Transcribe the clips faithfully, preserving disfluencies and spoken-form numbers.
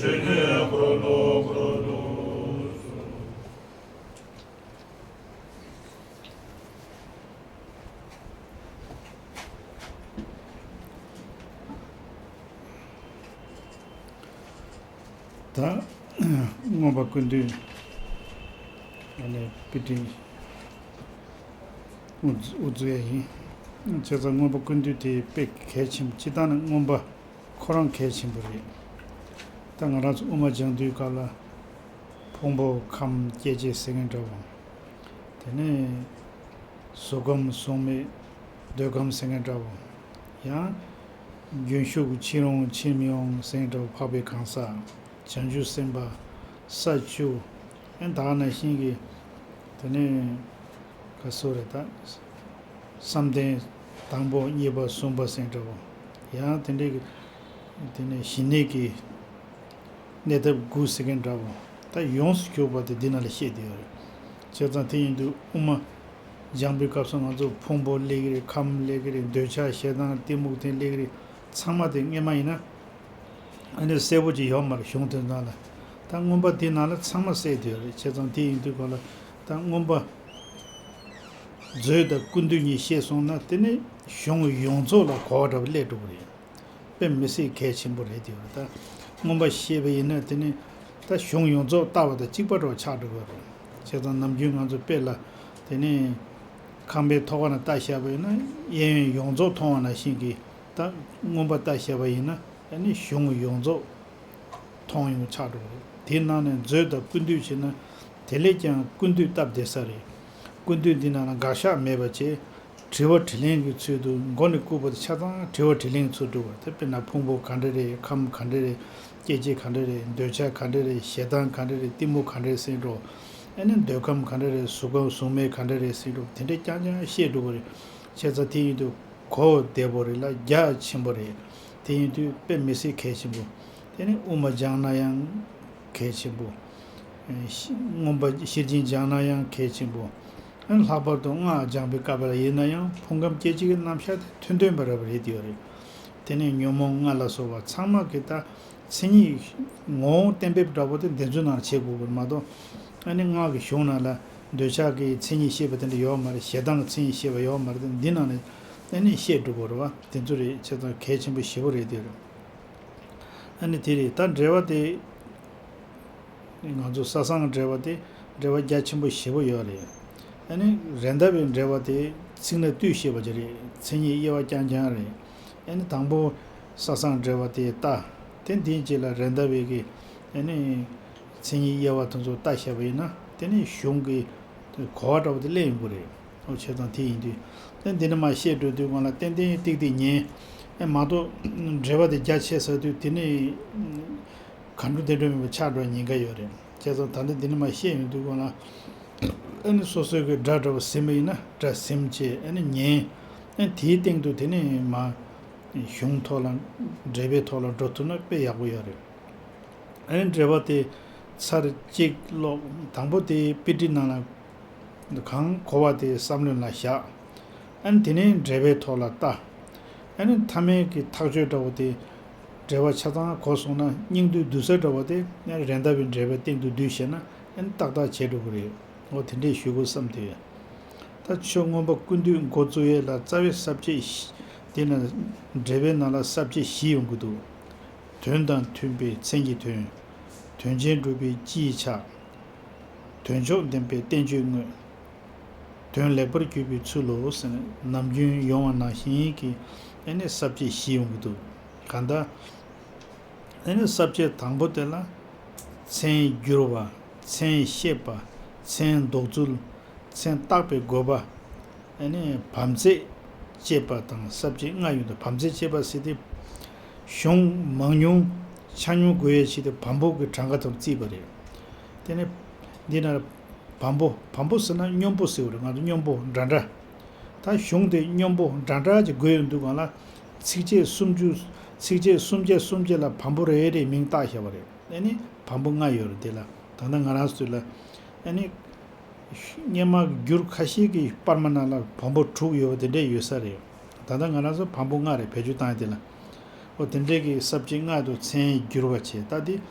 ད་མངོན་པ་ཀུན་བཏུས་ཨ་ནི་དཔེ་ཁྲིད་དབུ་འཛུགས་ཡ་ཡིན། བྱས་ཙང་མངོན་པ་ཀུན་བཏུས་དེ་དཔེ་གལ་ཆེན་པོ། སྤྱིར་བཏང་ནི་མངོན་པ་ཁོ་རང་གལ་ཆེན་པོ་རེད། ད་ང་རང་ཚོ་དབུ་མ་སྦྱང་དུས་སྐབས་ལ་ཕུང་པོ་ཁམས་སྐྱེ་མཆེད་ཟེར་མཁན་འདྲ་བོ། དེ་ནས་གཟུགས་ཁམས་གཟུགས་མེད་འདོད་ཁམས་ཟེར་མཁན་འདྲ་བོ། ཡང་རྒྱུན་ཞུགས་ཕྱིར་འོང་ཕྱིར་མི་འོང་ཟེར་མཁན་འདྲ་བོ། འཕགས་པའི་གང་ཟག་བྱང་ཆུབ་སེམས་དཔའ་ས་བཅུ། ཨན་ད་ག་ནང་བཞིན་གྱི་དེ་ནས་ག་སོ་རེད་ད། བསམ་གཏན་དང་པོ་གཉིས་པ་གསུམ་པ་ཟེར་འདྲ་བོ། ཡང་དེ་འདྲའི་གི་དེ་ནས་ཞི་གནས་ཀྱི་གནས་ཐབས་དགུ་ཟེར་མཁན་འདྲ་བོ། ད་ཡོངས་སུ་གྱུར་པ་དེ་འདི་ནང་ལ་བཤད་བསྡད་ཡོད་རེད། བྱས་ཙང་དེ་ཡིན་དུས་དབུ་མ་སྦྱང་པའི་སྐབས་སུ་ང་ཚོ་ཕུང་པོ་སླེབས་ཀྱི་རེད། ཁམས་སླེབས་ཀྱི་རེད། འདོད་ཆགས་ཞེ་སྡང་གཏི་མུག་དེ་སླེབས་ཀྱི་རེད། ཚང་མ་དེ་སྔས་མ་ཡིན་ན་ཨ་ནི་གསལ་པོ་ཅིག་ཡོད་མ་རེད། གཞུང་དེ་ནང་ལ། ད་མངོན་པ་དེ་ནང་ལ་ཚང་མ་གསལ་བསྡད་ཡོད་རེད། བྱས་ཙང་དེ་ཡིན་དུས་ག་ལ་ད་མངོན་པ་མཛོད་དང་ཀུན་བཏུས་གཉིས་ཤེས་སོང་ན་དེ་ནི་གཞུང་ཡོངས་རྫོགས་ལ་གོ་བ་འདྲ་བོ་སླེབས་འགྲོ་གི་རེད། དཔེ་མི་སྲིད་གལ་ཆེན་པོ་རེད་དེ། ད་མངོན་པ་ཤེས་པ་ཡིན་ན་དེ་ནི་ད་གཞུང་ཡོངས་རྫོགས་ལྟ་བ་དང་གཅིག་པ་འདྲ་བོ་ཆགས་འགྲོ་གི་རེད། བྱས་ཙང་ནམ་རྒྱུན་ང་ཚོ་དཔེ་ལ་དེ་ནི་ཁང་པའི་ཐོག་ཁ་ནས་ལྟ་བཞག་པ་ཡིན་ན་གཡས་གཡོན་ཡོངས་རྫོགས་མཐོང་བ་ནང་བཞིན་གྱི། ད་མངོན་པ་ལྟ་བཞག་པ་ཡིན་ན་ཨ་ནི་གཞུང་ཡོངས་རྫོགས་མཐོང་ཡོང་ཆགས་འགྲོ་གི་རེད། དེའི་ནང་ནས་མཛོད་དང་ཀུན་བཏུས་བྱས་ན་དེ་ལས་ཀྱང་ཀུན་བཏུས་སྟབས་བདེ་ས་རེད། ཀུན་བཏུས་འདི་ནང་ལ་དགག་བཞག་མེད་པ་བྱས། དྲི་བ་དྲིས་ལན་གྱི་ཚུལ་དུ་མགོ་ནས་སྐུར་བ་དེ་ཆ་ཚང་དྲི་བ་དྲིས་ལན་གྱི་ཚུལ་འགྲོ་བ་དེ། དཔེར་ན་ཕུང་པོ་ག་འདྲ་རེད། ཁམས་ག་འདྲ་རེད། སྐྱེ་མཆེད་ག་འདྲ་རེད། འདོད་ཆགས་ག་འདྲ་རེད། ཞེ་སྡང་ག་འདྲ་རེད། གཏི་མུག་ག་འདྲ་རེད་ཟེར་འགྲོ། ཨ་ནི་འདོད་ཁམས་ག་འདྲ་རེད། གཟུགས་ཁམས་གཟུགས་མེད་ག་འདྲ་རེད་ཟེར་འགྲོ། དེ་འདྲ་རྐྱང་རྐྱང་བཤད་འགྲོ་བ་རེད། བྱས་ཙང་དེ་ཡིན་དུས་གོ་བདེ་པོ་རེད་ལ་རྒྱ་ཆེན་པོ་རེད། དེ་ཡིན་དུས་དཔེ་མི་སྲིད་གལ་ཆེན་པོ། དེ་ནི་དབུ་མ་སྦྱང་ན་ཡང་གལ་ཆེན་པོ། ཨེ་ཤི་མངོན་པ་ཤེར་ཕྱིན་སྦྱང་ན་ཡང་གལ་ཆེན་པོ། ཨ་ནི་ལྷག་པར་དུ་སྔགས་སྦྱང་པའི་སྐབས་ལ་ཡིན་ན་ཡང་ཕུང་ཁམས་སྐྱེ་མཆེད་ཀྱི་རྣམ་གཞག་དེ་ཐོན་ཐོན་པ་རེད་པ་རེད་དེ་ཡོད་རེད། དེ་ནས་ཉོན་མོངས་ལྔ་ལ་སོགས་པ་ཚང་མ་གི་ད་མཚན་ཉིད་ངོ་བོ་གཏན་འབེབས་འདྲ་པོ་དེ་འདི་ཚོའི་ནང་ལ་བྱེད་དགོས་པ་མ་གཏོགས། ཨ་ནི་སྔགས་ཀྱི་གཞུང་ནང་ལ་འདོད་ཆགས་ཀྱི་མཚན་ཉིད་བཤད་པ་དེ་འདྲ་ཡོད་མ་རེད། ཞེ་སྡང་གི་མཚན་ཉིད་བཤད་པ་ཡོད་མ་རེད། དེ་འདི་ནང་ནས་ཨ་ནི་བཤད་འགྲོ་དགོས་རེད་བ། དེ་ཚོ་རེད། བྱས་ཙང་གལ་ཆེན་པོ་ཞེ་པོ་རེད་དེ་རེད། ཨ་ནི་དེ་རེད། ད་འགྲེལ་པ་དེ། ང་ཚོ་ས་སང་འགྲེལ་པ་དེ་འགྲེལ་པ་རྒྱ་ཆེན་པོ་ཞེ་པོ་ཡོད་རེད། ཨ་ནི་རེད་མདའ་བའི་འགྲེལ་པ་དེ་ཚིག་སྣ་བཏུས་བཤད་པ་ཅིག་རེད། མཚན་ཉིད་དབྱེ་བ་རྐྱང་རྐྱང་རེད། ཨ་ནི་དང་པོ་ས་སང་འགྲེལ་པ་དེ་ལྟ། དེ་འདིའི་རྗེས་ལ་རེད་མདའ་བའི་གི་ཨ་ནི་མཚན་ཉིད་དབྱེ་བ་དེ་ཚོ་ལྟ་བཤད་པ་ཡིན་ན་དེ་ནི་གཞུང་གི་གོ་བ་འདྲ་པོ་དེ་སླེབས་ཡོང་གི་རེད། འོ་བྱས་ཙང་དེ་ཡིན་དུས་ཨ་འདི་ནི་མ་བཤད་འགྲོ་དུས་སྒང་ལ་ཏན་ཏན་ཏིག་ཏིག་ཉན། ཨ་མ་གཏོགས་འགྲེལ་པ་དེ་རྒྱ་ཆེ་ས་དུས་དེ་ནི། གང་འགྲོ་དེ་འགྲོ་མེད་པ་ཆགས་འགྲོ་ཉེན་ཁ་ཡོད་རེད། བྱས་ཙང་ད་ལྟ་འདི་ནས་མར་བཤད་ཡོང་དུས་སྒང་ལ། ཨ་ནི་སོ་སོའི་གི་སྒྲ་འདྲ་པོ་ཟིན་པ་ཡིན་ན་སྒྲ་ཟིན་བྱས་ཨ་ནི་ཉན། ཨ་ནི་དེའི་སྟེང་དུ་དེ་ནས་མར་གཞུང་ཐོག་ལ་འགྲེལ་པའི་ཐོག་ལ་འགྲོ་ཐུབ་ན་དཔེ་ཡག་པོ་ཡོད་རེད། ཨ་ནི་འགྲེལ་པ་དེ་ཚར་གཅིག་ཀློག་དང་པོ་དེ་དཔེ་ཁྲིད་ནང་ལ། གང་གོ་བ་དེ་བསམ་བློ་ལ་བཞག་ཨ་ནི་དེ་ནས་འགྲེལ་པའི་ཐོག་ལ་ལྟ། ཨ་ནི་མཐའ་མའི་གི་ཐག་གཅོད་འདྲ་བོ་དེ། འགྲེལ་པ་ཆ་ཚང་གོ་སོང་ན་སྙིང་བསྡུས་བསྡུ་ས་འདྲ་བོ་དེ་ཨ་ནི་རེད་མདའ་བའི་འགྲེལ་པའི་སྟེང་དུ་བསྡུས་བྱས་ན་ཨ་ནི་ཏག་ཏག་བྱེད་འགྲོ་གི་རེད། འོ་དེ་འདྲས་ཞུ་དགོས་བསམ་སྟེ། ད་ཆོས་མངོན་པ་ཀུན་བཏུས་འགོ་བཙུགས་ཡས་ལ་རྩ་བའི་ས་བཅད་བཞི། དེ་ན་འགྲེལ་པའི་ནང་ལ་ས་བཅད་བཞི་ཡོང་གི་འདུག་དོན་དང་མཐུན་པའི་མཚན་གྱི་དོན། དོན་ཆེན་སྒྲུབ་པའི་སྤྱིའི་ཆ། དོན་མཆོག་བདེན་པའི་བསྟན་བཅོས་དངོས། དོན་ལེགས་པར་གྱུར་པའི་ཚུལ་ལོ་ཟེར་ནས་ནམ་རྒྱུན་ཡོང་བ་ནང་བཞིན་གྱི་ཨ་ནི་ས་བཅད་བཞི་ཡོང་གི་འདུག་གང་ལྟར་ཨ་ནི་ས་བཅད་དང་པོ་དེ་ལ་མཚན་བསྒྱུར་བ། མཚན་བཤད་པ། མཚན་འདོགས་ཚུལ། མཚན་བཏགས་པའི་དགོས་པ། ཨ་ནི་བམ་བརྩེགས་བཅད་པ་དང་ས་བཅད་ལྔ་ཡོད་འདུག་བམ་བརྩེགས་བཅད་པ་ཟེར་ཏེ། གཞུང་མང་ཉུང་ཆ་སྙོམས་དགོས་ཡས་ཆེད་དུ་བམ་པོ་གི་གྲངས་ཀ་དང་བརྩིས་པ་རེད། དེ་ནས་འདི་ན་བམ་པོ་བམ་པོ་ཟེར་ན་སྙོམས་པོ་ཟེར་བ་རེད། ང་ཚོ་སྙོམས་པོ་འདྲ་འདྲ། ད་གཞུང་དེ་སྙོམས་པོ་འདྲ་འདྲ་ཅིག་དགོས་ཡོང་དུས་སྒང་ལ། ཚིགས་བཅད་སུམ་ཅུ། ཚིགས་བཅད་སུམ་བརྒྱ་སུམ་བརྒྱ་ལ་བམ་པོ་རེ་རེ་མིང་བཏགས་བཞག་པ་རེད། ཨ་ནི་བམ་པོ་ལྔ་ཡོད་རེད་དེ་ལ། ད་ལྟ་ང་རང་ཚོ་ལ། ཨ་ནི། སྔོན་མ་གི་འགྱུར་ཁ་ཤས་ཀྱི་པར་མ་ནང་ལ་བམ་པོ་དྲུག་ཡོད་པ་དེ་འདྲས་ཡོད་ས་རེད། ད་ལྟ་ང་རང་ཚོ་བམ་པོ་ལྔ་རེད་བེད་སྤྱོད་བཏང་ཡ་དེ་ལ། འོ་དེ་འདྲས་ཀྱི་ས་བཅད་ལྔ་དུ་མཚན་བསྒྱུར་བ་བྱས་ད་དེ།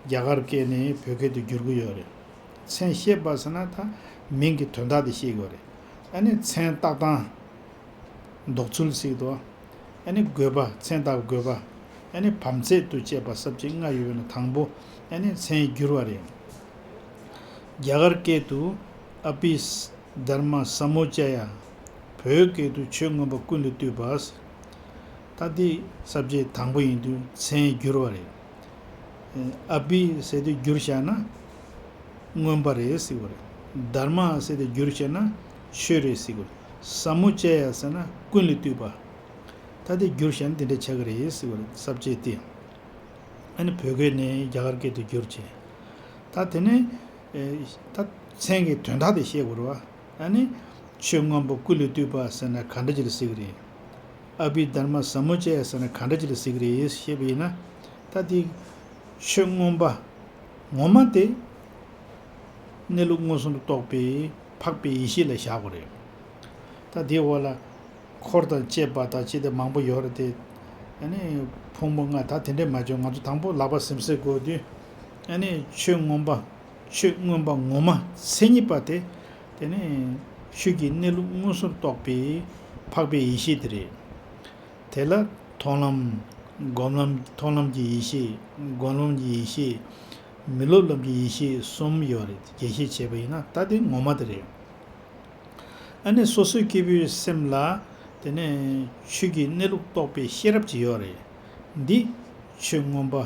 རྒྱ་གར་སྐད་ནས་བོད་སྐད་དུ་བསྒྱུར་གྱི་ཡོད་རེད། མཚན་བཤད་པ་ཟེར་ན་ད་མིང་གི་དོན་དག་དེ་བཤད་དགོས་རེད། ཨ་ནི་མཚན་བཏགས་སྟངས། འདོགས་ཚུལ་ཟེར་གྱི་འདུག་ཨ་ནི་དགོས་པ། མཚན་བཏགས་དགོས་པ། ཨ་ནི་བམ་ཚད་དུ་བཅད་པ། ས་བཅད་ལྔ་ཡོད་པའི་ནང་དང་པོ་ཨ་ནི་མཚན་བསྒྱུར་བ་རེད། རྒྱ་གར་སྐད་དུ་ཨ་བྷི་དྷརྨ་ས་མུ་ཅ་ཡ། བོད་སྐད་དུ་ཆོས་མངོན་པ་ཀུན་ལས་བཏུས་པ། ད་འདི་ས་བཅད་དང་པོ་ཡིན་དུས་མཚན་བསྒྱུར་བ་རེད། ཨ་བྷི་ཟེར་དུས་བསྒྱུར་བྱས་ན་མངོན་པ་རེད་ཟེར་བ་རེད། དྷརྨ་ཟེར་དུས་བསྒྱུར་བྱས་ན་ཆོས་རེད་ཟེར་བ་རེད། ས་མུ་ཅ་ཡ་ཟེར་ན་ཀུན་ལས་བཏུས་པ། ད་དེ་བསྒྱུར་བྱས་ན་དེ་འདྲ་ཆགས་ཀྱི་རེད་ཟེར་བ་རེད། ས་བཅད་དེ། ཨ་ནི་བོད་སྐད་ནས་རྒྱ་གར་སྐད་དུ་བསྒྱུར་བྱས། ད་དེ་ནས་ཨེ་ད་མཚན་གྱི་དོན་དག་དེ་བཤད་དགོས་རེད་བ། ཨ་ནི་ཆོས་མངོན་པ་ཀུན་ལས་བཏུས་པ་ཟེར་ན་ག་འདྲ་ཅིག་ལ་ཟེར་གྱི་རེད། ཨ་བྷི་དྷརྨ་ས་མུ་ཅ་ཡ་ཟེར་ན་ག་འདྲ་ཅིག་ལ་ཟེར་གྱི་རེད་ཞེས་པ་ཡིན་ན། ད་དེ་ཆོས་མངོན་པ་ངོ་མ་དེ་གནས་ལུགས་མངོན་སུམ་དུ་རྟོགས་པའི་འཕགས་པའི་ཡེ་ཤེས་ལ་བཞག་དགོས་རེད། ད་དེའི་འོག་ལ་འཁོར་དང་བཅས་པ་དང་ཅི་དེ་མང་པོ་ཡོད་རེད་དེ། ཨ་ནི་ཕུང་པོ་ལྔ་ད་དེ་འདྲས་མ་བྱུང་། ང་ཚོ་དང་པོ་ལག་པ་ཟིམ་ཟིམ་དགོས་དུས། ཨ་ནི་ཆོས་མངོན་པ། ཆོས་མངོན་པ་ངོ་མ་མཚན་ཉིད་པ་དེ། དེ་ནི་ཆོས་ཀྱི་གནས་ལུགས་མངོན་སུམ་རྟོགས་པའི་འཕགས་པའི་ཡེ་ཤེས་དེ་རེད། དེ་ལ་མཐོང་ལམ། སྒོམ་ལམ། མཐོང་ལམ་གྱི་ཡེ་ཤེས། སྒོམ་ལམ་གྱི་ཡེ་ཤེས། མི་སློབ་ལམ་གྱི་ཡེ་ཤེས་གསུམ་ཡོད་རེད། རྒྱས་བཤད་བྱས་པ་ཡིན་ན་ད་དེ་ངོ་མ་དེ་རེད། ཨ་ནི་སོ་སོའི་སྐྱེ་བོའི་སེམས་ལ་དེ་ནས་ཆོས་ཀྱི་གནས་ལུགས་རྟོགས་པའི་ཤེས་རབ་ཅིག་ཡོད་རེད། འདི་ཆོས་མངོན་པ་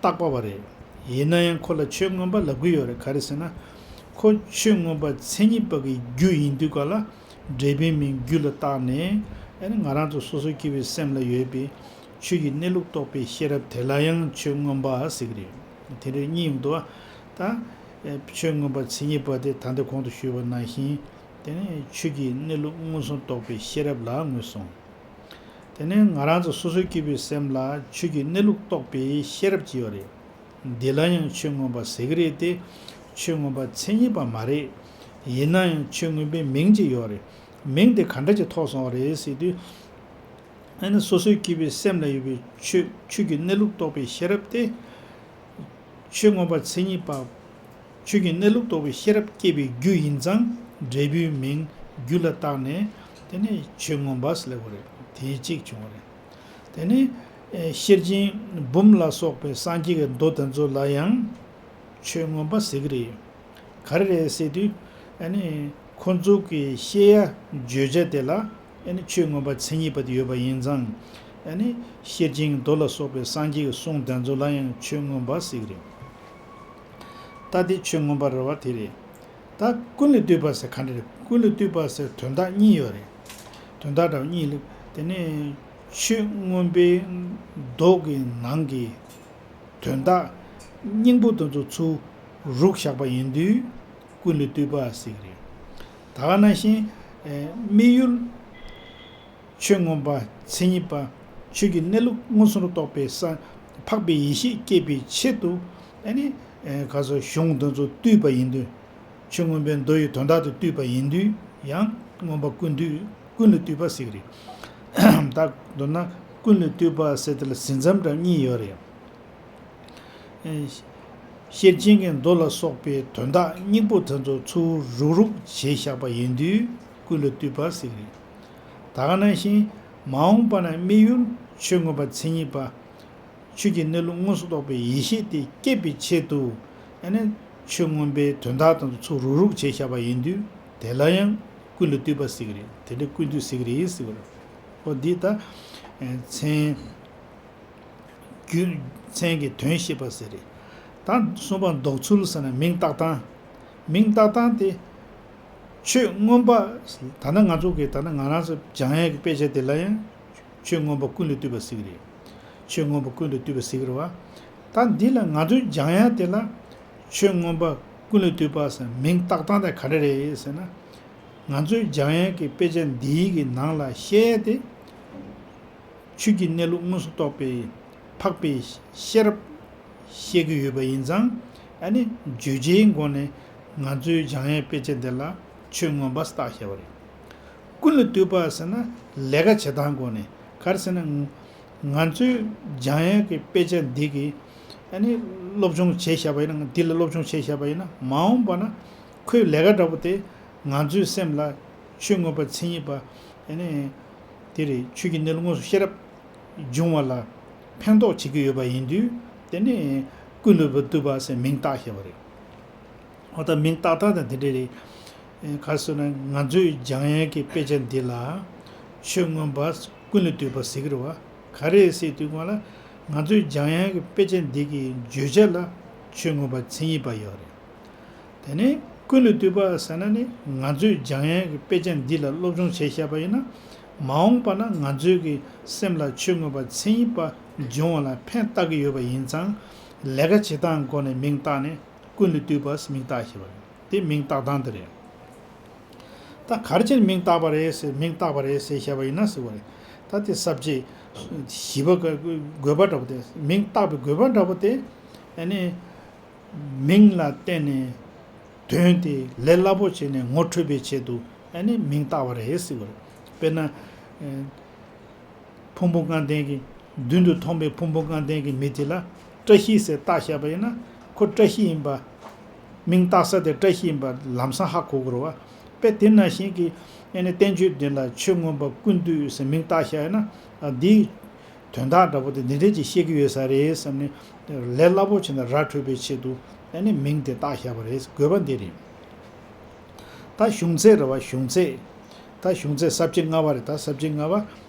རྟག་པ་བ་རེད། ཡིན་ན་ཡང་ཁོ་ལ་ཆོས་མངོན་པ་ལབ་ཀྱི་ཡོད་རེད། ག་རེ་ཟེར་ན། ཁོ་ཆོས་མངོན་པ་མཚན་ཉིད་པ་གི་རྒྱུ་ཡིན་དུས་ག་ལ་འབྲས་བུའི་མིང་རྒྱུ་ལ་བཏགས་ནས། ཨ་ནི་ང་རང་ཚོ་སོ་སོའི་སྐྱེ་བོའི་སེམས་ལ་ཡོད་པའི་ཆོས་ཀྱི་གནས་ལུགས་རྟོགས་པའི་ཤེས་རབ་དེ་ལ་ཡང་ཆོས་མངོན་པ་ཟེར་གྱི་རེད། དེ་འདྲ་གཉིས་ཡོང་འདུག་བ། ད་ཆོས་མངོན་པ་མཚན་ཉིད་པ་དེ་ད་ལྟ་གོང་དུ་ཞུས་པ་ནང་བཞིན། དེ་ནས་ཆོས་ཀྱི་གནས་ལུགས་མངོན་སུམ་རྟོགས་པའི་ཤེས་རབ་ལ་ངོས་བཟུང་། དེ་ནས་ང་རང་ཚོ་སོ་སོའི་སྐྱེ་བོའི་སེམས་ལ་ཆོས་ཀྱི་གནས་ལུགས་རྟོགས་པའི་ཤེས་རབ་ཅིག་ཡོད་རེད། འདི་ལ་ཡང་ཆོས་མངོན་པ་ཟེར་གྱི་རེད་དེ། ཆོས་མངོན་པ་མཚན་ཉིད་པ་མ་རེད། ཡིན་ན་ཡང་ཆོས་མངོན་པའི་མིང་ཅིག་ཡོད་རེད། མིང་དེ་ག་འདྲ་ཅིག་ཐོགས་སོང་བ་རེད་ཟེར་དུས། ཨ་ནི་སོ་སོའི་སྐྱེ་བོའི་སེམས་ལ་ཡོད་པའི་ཆོས། ཆོས་ཀྱི་གནས་ལུགས་རྟོགས་པའི་ཤེས་རབ་དེ། ཆོས་མངོན་པ་མཚན་ཉིད་པ། ཆོས་ཀྱི་གནས་ལུགས་རྟོགས་པའི་ཤེས་རབ་སྐྱེས་པའི་རྒྱུ་ཡིན་ཙང་། འབྲས་བུའི་མིང་རྒྱུ་ལ་བཏགས་ནས། དེ་ནས་ཆོས་མངོན་པ་ཟེར་ལབ་དགོས་རེད། དེ་གཅིག་བྱུང་བ་རེད། དེ་ནས་ཨེ་ཤེར་ཕྱིན་འབུམ་ལ་སོགས་པའི་སངས་རྒྱས་ཀྱི་མདོ་དེ་ཚོ་ལ་ཡང་ཆོས་མངོན་པ་ཟེར་གྱི་རེད། ག་རེ་རེད་ཟེར་དུས། ཨ་ནི་ཁོ་ཚོ་གི་བཤད་ཡ་བརྗོད་བྱ་དེ་ལ་ཨ་ནི་ཆོས་མངོན་པ་མཚན་ཉིད་པ་དེ་ཡོད་པ་ཡིན་ཙང་། ཨ་ནི་ཤེར་ཕྱིན་མདོ་ལ་སོགས་པའི་སངས་རྒྱས་ཀྱི་གསུང་དེ་ཚོ་ལ་ཡང་ཆོས་མངོན་པ་ཟེར་གྱི་རེད། ད་དེ་ཆོས་མངོན་པ་རེད་བ། དེ་རེད། ད་ཀུན་ལས་བཏུས་པ་ཟེར་ག་འདྲ་རེད། ཀུན་ལས་བཏུས་པ་ཟེར་དོན་དག་གཉིས་ཡོད་རེད། དོན་དག་འདྲ་བ་གཉིས་ལ། དེ་ནས་ཆོས་མངོན་པའི་མདོ་གི་ནང་གི་དོན་དག་སྙིང་པོ་དེ་ཚོ་ཚུར་རུག་བཞག་པ་ཡིན་དུས་ཀུན་ལས་བཏུས་པ་ཟེར་གྱི་རེད། ད་ག་ནང་བཞིན་ཨེ་དམིགས་ཡུལ་ཆོས་མངོན་པ་མཚན་ཉིད་པ། ཆོས་ཀྱི་གནས་ལུགས་མངོན་སུམ་དུ་རྟོགས་པའི་ས། འཕགས་པའི་ཡེ་ཤེས་སྐྱེད་པའི་ཆེད་དུ། ཨ་ནི་ཨེ་ག་ཚོད་གཞུང་དེ་ཚོ་བཏུས་པ་ཡིན་དུས། ཆོས་མངོན་པའི་མདོ་ཡི་དོན་དག་དེ་བཏུས་པ་ཡིན་དུས་ཡང་མངོན་པ་ཀུན་བཏུས། ཀུན་ལས་བཏུས་པ་ཟེར་གྱི་རེད། ད་མདོར་ན་ཀུན་ལས་བཏུས་པ་ཟེར་དེ་ལ་ཟིན་མཚམས་འདྲ་གཉིས་ཡོད་རེད། ཨེ་ཤེར་ཕྱིན་གྱི་མདོ་ལ་སོགས་པའི་དོན་དག་སྙིང་པོ་དེ་ཚོ་ཚུར་རུག་རུག་བྱས་བཞག་པ་ཡིན་དུས་ཀུན་ལས་བཏུས་པ་ཟེར་གྱི་རེད། ད་ག་ནང་བཞིན་མ་འོངས་པ་ན་དམིགས་ཡུལ་ཆོས་མངོན་པ་མཚན་ཉིད་པ། ཆོས་ཀྱི་གནས་ལུགས་མངོན་སུམ་རྟོགས་པའི་ཡེ་ཤེས་དེ་སྐྱེད་པའི་ཆེད་དུ། ཨ་ནི་ཆོས་མངོན་པའི་དོན་དག་དང་ཚུར་རུག་རུག་བྱས་བཞག་པ་ཡིན་དུས་དེ་ལ་ཡང་ཀུན་ལས་བཏུས་པ་ཟེར་གྱི་རེད། དེ་འདྲ་ཀུན་བཏུས་ཟེར་གྱི་རེད་ཟེར་བ་རེད། འོ་འདི་ད་མཚན་རྒྱུ། མཚན་གྱི་དོན་བཤད་པ་ཟེར་རེད། ད་གསུམ་པ་འདོགས་ཚུལ་ཟེར་ན་མིང་བཏགས་སྟངས། མིང་བཏགས་སྟངས་དེ། ཆོས་མངོན་པ། ད་ནི་ང་ཚོ་གི་ད་ནི་ང་རང་ཚོ་སྦྱང་ཡག་གི་དཔེ་ཆ་དེ་ལ་ཡང་ཆོས་མངོན་པ་ཀུན་ལས་བཏུས་པ་ཟེར་གྱི་རེད། ཆོས་མངོན་པ་ཀུན་ལས་བཏུས་པ་ཟེར་གྱི་རེད་བ། ད་འདི་ལ་ང་ཚོའི་སྦྱང་ཡག་དེ་ལ་ཆོས་མངོན་པ་ཀུན་ལས་བཏུས་པ་ཟེར་མིང་བཏགས་སྟངས་དེ་ག་འདྲ་རེད་ཟེར་ན། ང་ཚོའི་སྦྱང་ཡག་གི་དཔེ་ཆ་འདིའི་གི་ནང་ལ་བཤད་ཡག་དེ། ཆོས་ཀྱི་གནས་ལུགས་མངོན་སུམ་རྟོགས་པའི་འཕགས་པའི་ཤེས་རབ་བཤད་ཀྱི་ཡོད་པ་ཡིན་ཙང་། ཨ་ནི་བརྗོད་བྱའི་སྒོ་ནས་ང་ཚོའི་སྦྱང་ཡག་དཔེ་ཆ་འདི་ལ་ཆོས་མངོན་པ་བཏགས་བཞག་པ་རེད། ཀུན་ལས་བཏུས་པ་ཟེར་ན་ལས་ཀ་བྱེད་སྟངས་སྒོ་ནས། ག་རེ་ཟེར་ན། ང་ཚོའི་སྦྱང་ཡག་གི་དཔེ་ཆ་འདི་གི་ ཨ་ནི་སློབ་སྦྱོང་བྱས་བཞག་པ་ཡིན་ན། འདི་ལ་སློབ་སྦྱོང་བྱས་བཞག་པ་ཡིན་ན། མ་འོངས་པ་ན་ཁོའི་ལས་ཀ་འདྲ་པོ་དེ་ང་ཚོའི་སེམས་ལ་ཆོས་མངོན་པ་མཚན་ཉིད་པ། ཨ་ནི་དེ་རེད། ཆོས་ཀྱི་གནས་ལུགས་དངོས་སུ་ཤེས་རབ་འབྱུང་བ་ལ་ཕན་ཐོགས་བྱེད་ཀྱི་ཡོད་པ་ཡིན་དུས། དེ་ནི་ཀུན་ལས་བཏུས་པ་ཟེར་མིང་བཏགས་བཞག་པ་རེད། འོ་ད་མིང་བཏགས་སྟངས་དང་དེ་འདྲ་རེད། ཨེ། ག་རེ་ཟེར་ན། ང་ཚོས་སྦྱང་ཡག་གི་དཔེ་ཆ་འདི་ལ་ཆོས་མངོན་པ་ཀུན་ལས་བཏུས་པ་ཟེར་གྱི་རེད་བ། ག་རེ་ཟེར་དུས་སྒང་ལ། ང་ཚོས་སྦྱང་ཡག་གི་དཔེ་ཆ་འདི་གི་བརྗོད་བྱ་ལ་ཆོས་མངོན་པ་མཚན་ཉིད་པ་ཡོད་རེད། དེ་ནས་ཀུན་ལས་བཏུས་པ་ཟེར་ན་ནི། ང་ཚོས་སྦྱང་ཡག་གི་དཔེ་ཆ་འདི་ལ་སློབ་སྦྱོང་བྱས་བཞག་པ་ཡིན་ན། མ་འོངས་པ་ན་ང་ཚོའི་གི་སེམས་ལ་ཆོས་མངོན་པ་མཚན་ཉིད་པ་འབྱུང་བ་ལ་ཕན་བཏགས་ཀྱི་ཡོད་པ་ཡིན་ཙང་། ལས་ཀ་བྱེད་སྟངས་སྒོ་ནས་མིང་བཏགས་ནས། ཀུན་ལས་བཏུས་པ་ཟེར་མིང་བཏགས་བཞག་པ་རེད། དེ་མིང་བཏགས་སྟངས་དེ་རེད། ད་ག་རེ་བྱས་ནས་མིང་བཏགས་པ་རེད་ཟེར། མིང་བཏགས་པ་རེད་ཟེར་བཞག་པ་ཡིན་ན་ཟེར་བ་རེད། ད་དེ་ས་བཅད་བཞི་པ་གི་དགོས་པ་འདྲ་པོ་དེ། མིང་བཏགས་པའི་དགོས་པ་འདྲ་པོ་དེ། ཨ་ནི་མིང་ལ་བརྟེན་ནས་དོན་དེ་ལས་སླ་པོ་བྱས་ནས་ངོ་འཕྲོད་པའི་ཆེད་དུ། ཨ་ནི་མིང་བཏགས་པ་རེད་ཟེར་བ་རེད། དཔེར་ན། ཨ། ཕུང་པོ་ལྔ་ལྡན་གྱི། མདུན་དུ་མཐོང་བའི་ཕུང་པོ་ལྔ་ལྡན་གྱི་མི་དེ་ལ་བཀྲ་ཤིས་ཟེར་བཏགས་བཞག་པ་ཡིན་ན། ཁོ་བཀྲ་ཤིས་ཡིན་པ། མིང་བཏགས་ས་དེ་བཀྲ་ཤིས་ཡིན་པ་ལམ་སང་ཧ་གོ་དགོས་རེད་བ། དཔེ་དེ་ནང་བཞིན་གྱི། ཨ་ནི་བསྟན་བཅོས་འདི་ལ་ཆོས་མངོན་པ་ཀུན་བཏུས་ཟེར་མིང་བཏགས་བཞག་ཡོད་ན། ཨ། འདིའི་དོན་དག་འདྲ་པོ་དེ་འདི་འདྲས་ཅིག་བཤད་ཀྱི་ཡོད་ས་རེད་བསམ་ནས། ལས་སླ་པོ་བྱས་ནས་ར་འཕྲོད་པའི་ཆེད་དུ། ཨ་ནི་མིང་དེ་བཏགས་བཞག་པ་རེད། དགོས་པ་འདི་རེད། ད་གཞུང་ཚད་རེད་བ། གཞུང་ཚད། ད་གཞུང་ཚད་ས་བཅད་ལྔ་པ་རེད། ད་ས་བཅད་ལྔ་པ་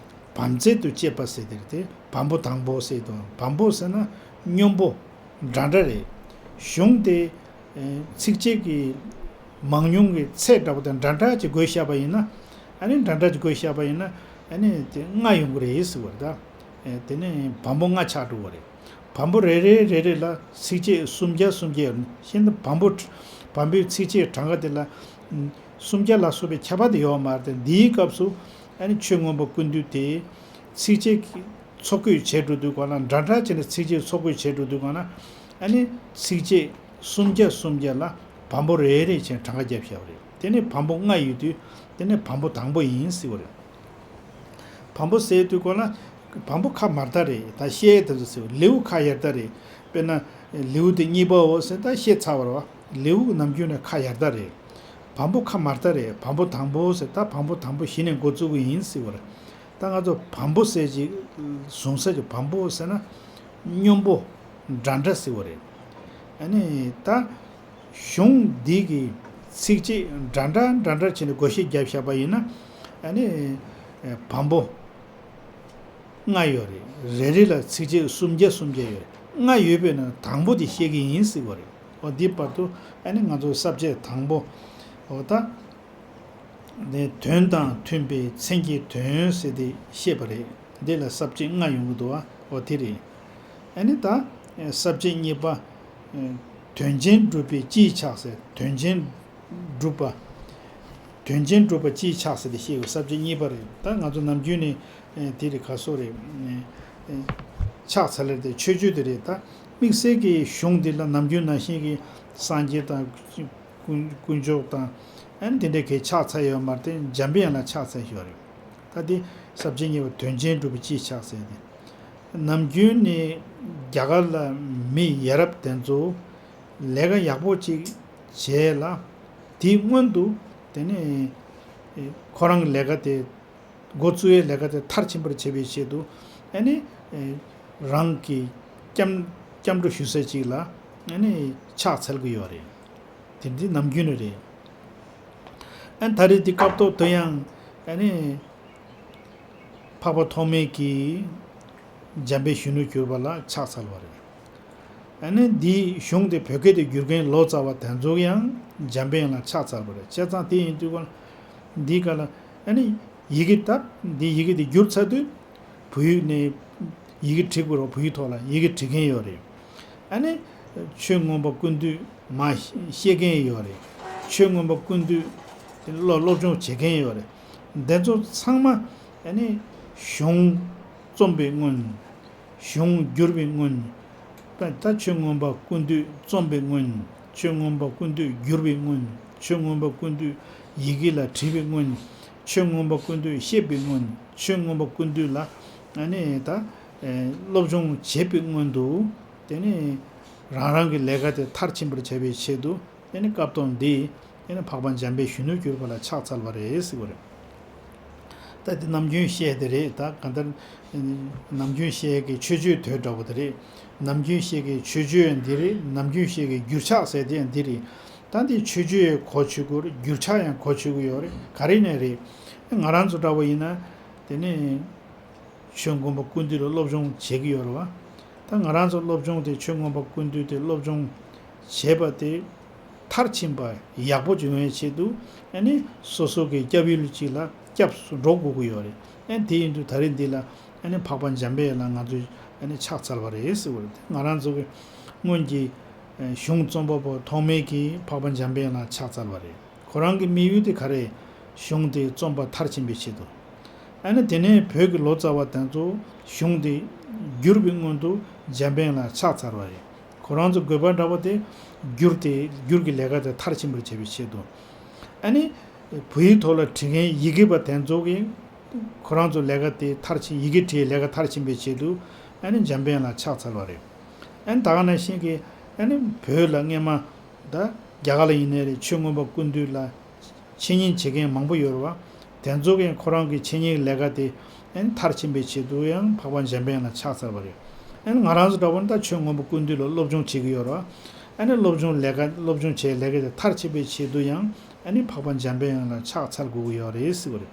བམ་རྫས་དུ་བཅད་པ་ཟེར་དེ་རེད་དེ། བམ་པོ་དང་པོ་ཟེར་དང་། བམ་པོ་ཟེར་ན་སྙོམས་པོ་འདྲ་འདྲ་རེད། གཞུང་དེ། ཨེ། ཚིགས་བཅད་ཀྱི་མང་ཉུང་གི་ཚད་འདྲ་པོ་དང་འདྲ་འདྲ་ཅིག་བགོས་བཞག་པ་ཡིན་ན། ཨ་ནི་འདྲ་འདྲ་ཅིག་བགོས་བཞག་པ་ཡིན་ན། ཨ་ནི་དེ་ལྔ་ཡོང་གི་རེད་ཟེར་བ་རེད་ད། ཨེ། དེ་ནས་བམ་པོ་ལྔ་ཆགས་འགྲོ་བ་རེད། བམ་པོ་རེ་རེ་རེ་རེ་ལ་ཚིགས་བཅད་སུམ་བརྒྱ་སུམ་བརྒྱ་ཡོད། ཤིན་ཏུ་བམ་པོ། བམ་པོའི་ཚིགས་བཅད་གྲངས་ཀ་དེ་ལ་སུམ་བརྒྱ་ལ་སོགས་པའི་ཁྱབ་པ་དེ་ཡོད་མ་རེད་དེ། འདིའི་སྐབས་སུ་ཨ་ནི་ཆོས་མངོན་པ་ཀུན་བཏུས་དེ་ཚིགས་བཅད་ཀྱི་ཚོ་བགོས་བྱས་འགྲོ་དུས་སྒང་ལ། འདྲ་འདྲ་བྱས་ནས་ཚིགས་བཅད་ཚོ་བགོས་བྱས་འགྲོ་དུས་སྒང་ལ། ཨ་ནི་ཚིགས་བཅད་སུམ་བརྒྱ་སུམ་བརྒྱ་ལ་བམ་པོ་རེ་རེ་བྱས་གྲངས་ཀ་བརྒྱབ་བཞག་པ་རེད། དེ་ནས་བམ་པོ་ལྔ་ཡོད་དུས། དེ་ནས་བམ་པོ་དང་པོ་ཡིན་ཟེར་བ་རེད། བམ་པོ་ཟེར་དུས་སྒང་ལ། བམ་པོ་ཁ་མར་ལྟ་རེད། ད་བཤད་དེ་ཚོ་ཟེར་བ། ལེའུ་ཁ་ཡར་ལྟ་རེད། དཔེར་ན་ལེའུ་དེ་གཉིས་པའོ་ཟེར། ད་བཤད་ཚར་བ་རེད་བ། ལེའུ་ནམ་རྒྱུན་ནས་ཁ་ཡར་ལྟ་རེད། བམ་པོ་ཁ་མར་ལྟ་རེད། བམ་པོ་དང་པོ་ཟེར། ད་བམ་པོ་དང་པོ་གཞི་ནས་འགོ་བཙུགས་ཀྱི་ཡིན་ཟེར་བ་རེད། ད་ང་ཚོ་བམ་པོ་ཟེར་ཅིག་བཟུང་ས་ཅིག་བམ་པོ་ཟེར་ན་སྙོམས་པོ་འདྲ་འདྲ་ཟེར་བ་རེད། ཨ་ནི་ད། གཞུང་འདི་གི་ཚིགས་བཅད་འདྲ་འདྲ་འདྲ་འདྲ་བྱས་ནས་བགོ་བཤའ་བརྒྱབ་བཞག་པ་ཡིན་ན། ཨ་ནི་བམ་པོ་ལྔ་ཡོད་རེད། རེ་རེ་ལ་ཚིགས་བཅད་སུམ་བརྒྱ་སུམ་བརྒྱ་ཡོད་རེད། ལྔ་ཡོད་པས་ན་དང་པོ་དེ་བཤད་ཀྱི་ཡིན་ཟེར་བ་རེད། འོ་འདི་བར་དུ་ཨ་ནི་ང་ཚོ་ས་བཅད་དང་པོ། འོ་ད། དོན་དང་མཐུན་པའི་མཚན་གྱི་དོན་ཟེར་དེ་བཤད་པ་རེད། འདི་ལ་ས་བཅད་ལྔ་ཡོང་གི་འདུག་བ། འོ་དེ་རེད། ཨ་ནི་ད་ས་བཅད་གཉིས་པ། དོན་ཆེན་སྒྲུབ་པའི་སྤྱིའི་ཕྱག་ཟེར། དོན་ཆེན་སྒྲུབ་པ། དོན་ཆེན་སྒྲུབ་པ་སྤྱིའི་ཕྱག་ཟེར་དེ་བཤད་པའི་ས་བཅད་གཉིས་པ་རེད། ད་ང་ཚོ་ནམ་རྒྱུན་ནས་དེ་རེད། ག་སོ་རེད། ཕྱག་འཚལ་ལེར་དེ་མཆོད་བརྗོད་དེ་རེད། ད་དམིགས་བསལ་གྱི་གཞུང་འདི་ལ་ནམ་རྒྱུན་ནང་བཞིན་གྱི་སངས་རྒྱས་དང་། དཀོན་དཀོན་མཆོག་དང་། ཨ་ནི་དེ་འདྲའི་གི་ཕྱག་འཚལ་ཡོད་མ་རེད་དེ། འཇམ་པའི་དབྱངས་ལ་ཕྱག་འཚལ་ཡོད་རེད། ད་དེ་ས་བཅད་གཉིས་པ་དོན་ཆེན་སྒྲུབ་པའི་སྤྱིའི་ཕྱག་ཟེར་ཏེ། ནམ་རྒྱུན་ནི་རྒྱ་གར་ལ་མི་ཡ་རབས་དེ་ཚོ་ལས་ཀ་ཡག་པོ་ཅིག་བྱས་ལ། དེའི་སྔོན་དུ་དེ་ནི་ཁོ་རང་གི་ལས་ཀ་དེ། འགོ་བཙུགས་ཡས་ལས་ཀ་དེ་མཐར་ཕྱིན་པར་བྱེད་པའི་ཆེད་དུ། ཨ་ནི་རང་གི་སྐྱབས་སྐྱབས་འགྲོ་ཞུ་ས་ཅིག་ལ་ཨ་ནི་ཕྱག་འཚལ་གྱི་ཡོད་རེད། དེ་འདི་ནམ་རྒྱུན་ནས་རེད། ཨ་ནི་ད་རེས་འདི་སྐབས་ཐོག་ཏུ་ཡང་ཨ་ནི་འཕགས་པ་ཐོགས་མེད་ཀྱིས་འཇམ་དཔལ་གཞོན་ནུར་གྱུར་པ་ལ་ཕྱག་འཚལ་བ་རེད། ཨ་ནི་འདིའི་གཞུང་དེ་བོད་སྐད་དུ་བསྒྱུར་མཁན་ལོ་ཙཱ་བ་དེ་ཚོ་ཡང་འཇམ་དཔལ་ལ་ཕྱག་འཚལ་བ་རེད། བྱས་ཙང་དེ་ཡིན་དུས་ཀ་ལ་འདིའི་སྐབས་ལ་ཨ་ནི་ཡི་གེ་ད་འདི་ཡི་གེ་དེ་བསྒྱུར་ཚར་དུས་བོད་ཡིག་ནས་ཡི་གེ་བྲིས་དགོས་རེད། བོད་ཡིག་ཐོག་ལ་ཡི་གེ་བྲིས་མཁན་ཡོད་རེད། ཨ་ནི་ཆོས་མངོན་པ་ཀུན་བཏུས་མར་བཤད་མཁན་ཡོད་རེད། ཆོས་མངོན་པ་ཀུན་བཏུས་དེ་སློབ་སློབ་སྦྱོང་བྱེད་མཁན་ཡོད་རེད། འདི་ཚོ་ཚང་མ་ཨ་ནི་གཞུང་རྩོམ་པའི་སྔོན། གཞུང་བསྒྱུར་བའི་སྔོན། ད་ད་ཆོས་མངོན་པ་ཀུན་བཏུས་རྩོམ་པའི་སྔོན། ཆོས་མངོན་པ་ཀུན་བཏུས་བསྒྱུར་བའི་སྔོན། ཆོས་མངོན་པ་ཀུན་བཏུས་ཡི་གེ་ལ་བྲིས་པའི་སྔོན། ཆོས་མངོན་པ་ཀུན་བཏུས་བཤད་པའི་སྔོན། ཆོས་མངོན་པ་ཀུན་བཏུས་ལ་ཨ་ནི་ད་ཨེ་སློབ་སྦྱོང་བྱེད་པའི་སྔོན་དུ། དེ་ནས་ རང་རང་གི་ལས་ཀ་དེ་མཐར་ཕྱིན་པར་བྱ་བའི་ཆེད་དུ་ཨ་ནི་སྐབས་དང་འདི་ཨ་ནི་འཕགས་པ་འཇམ་དཔལ་གཞོན་ནུར་གྱུར་པ་ལ་ཕྱག་འཚལ་བ་རེད་ཟེར་བ་རེད། ད་དེ་ནམ་རྒྱུན་བཤད་དེ་རེད། ད་གང་ལྟར་ནམ་རྒྱུན་བཤད་ཀྱི་མཆོད་བརྗོད་དོད་འདྲ་བོ་དེ་རེད། ནམ་རྒྱུན་བཤད་ཀྱི་མཆོད་བརྗོད་ཡང་འདི་རེད། ནམ་རྒྱུན་བཤད་ཀྱི་འགྱུར་ཕྱག་ཟེར་དེ་ཡང་འདི་རེད། ད་འདི་མཆོད་བརྗོད་ཡང་གོ་ཆོད་དགོས་རེད། འགྱུར་ཕྱག་ཡང་གོ་ཆོད་ཀྱི་ཡོད་རེད། ག་རེ་ནས་རེད། ང་རང་ཚོ་འདྲ་བོ་ཡིན་ན་དེ་ནས་ཆོས་མངོན་པ་ཀུན་བཏུས་ལ་སློབ་སྦྱོང་བྱེད་ཀྱི་ཡོད་རེད་བ། ད་ང་རང་ཚོ་སློབ་སྦྱོང་དེ་ཆོས་མངོན་པ་ཀུན་བཏུས་དེ་སློབ་སྦྱོང་བྱས་པ་དེ་མཐར་ཕྱིན་པ་ཡག་པོ་ཡོང་བའི་ཆེད་དུ་ཨ་ནི་སོ་སོ་གི་སྐྱབས་ཡུལ་གཅིག་ལ་སྐྱབས་སུ་འགྲོ་དགོས་ཀྱི་ཡོད་རེད། ཨ་ནི་དེ་ཡིན་དུས་ད་རེས་འདི་ལ་ཨ་ནི་འཕགས་པ་འཇམ་དཔལ་ལ་ང་ཚོས་ཨ་ནི་ཕྱག་འཚལ་བ་རེད་ཟེར་བ་རེད། ང་རང་ཚོ་གི་སྔོན་གྱི་གཞུང་རྩོམ་པ་པོ་ཐོག་མའི་གི་འཕགས་པ་འཇམ་དཔལ་ལ་ཕྱག་འཚལ་བ་རེད། ཁོ་རང་གི་དམིགས་ཡུལ་དེ་ག་རེ། གཞུང་དེ་རྩོམ་པ་མཐར་ཕྱིན་པའི་ཆེད་དུ། ཨ་ནི་དེ་ནས་བོད་ཀྱི་ལོ་ཙཱ་བ་དེ་ཚོ་གཞུང་དེ་བསྒྱུར་བའི་སྔོན་དུ་འཇམ་དཔལ་ལ་ཕྱག་འཚལ་བ་རེད། ཁོ་རང་ཚོ་དགོས་པ་འདྲ་བོ་དེ་བསྒྱུར་ཏེ་བསྒྱུར་གྱི་ལས་ཀ་དེ་མཐར་ཕྱིན་པར་བྱེད་པའི་ཆེད་དུ། ཨ་ནི་བོད་ཡིག་ཐོག་ལ་བྲིས་མཁན་ཡི་གེ་པ་དེ་ཚོ་གིས་ཁོ་རང་ཚོ་ལས་ཀ་དེ་མཐར་ཕྱིན། ཡི་གེ་བྲིས་ལས་ཀ་མཐར་ཕྱིན་པའི་ཆེད་དུ་ཨ་ནི་འཇམ་དཔལ་ལ་ཕྱག་འཚལ་བ་རེད། ཨ་ནི་ད་ག་ནང་བཞིན་གྱི་ཨ་ནི་བོད་ལ་སྔས་མ་ད་རྒྱ་གར་ལ་ཡིན་ནའི་རེད། ཆོས་མངོན་པ་ཀུན་བཏུས་ལ་འཆད་ཉན་བྱེད་མཁན་མང་པོ་ཡོད་རེད་བ། དེ་ཚོ་གིས་ཁོ་རང་གི་འཆད་ཉན་ལས་ཀ་དེ་ཨ་ནི་མཐར་ཕྱིན་པའི་ཆེད་དུ་ཡང་འཕགས་པ་འཇམ་དཔལ་ལ་ཕྱག་འཚལ་བ་རེད། ཨ་ནི་ང་རང་ཚོ་འདྲ་བོ་ནི་ད་ཆོས་མངོན་པ་ཀུན་བཏུས་ལ་སློབ་སྦྱོང་བྱེད་ཀྱི་ཡོད་རེད་བ། ཨ་ནི་སློབ་སྦྱོང་ལས་ཀ་སློབ་སྦྱོང་བྱས་ལས་ཀ་དེ་མཐར་ཕྱིན་པའི་ཆེད་དུ་ཡང་ཨ་ནི་འཕགས་པ་འཇམ་དཔལ་ལ་ཕྱག་འཚལ་དགོས་ཀྱི་ཡོད་རེད་ཟེར་བ་རེད།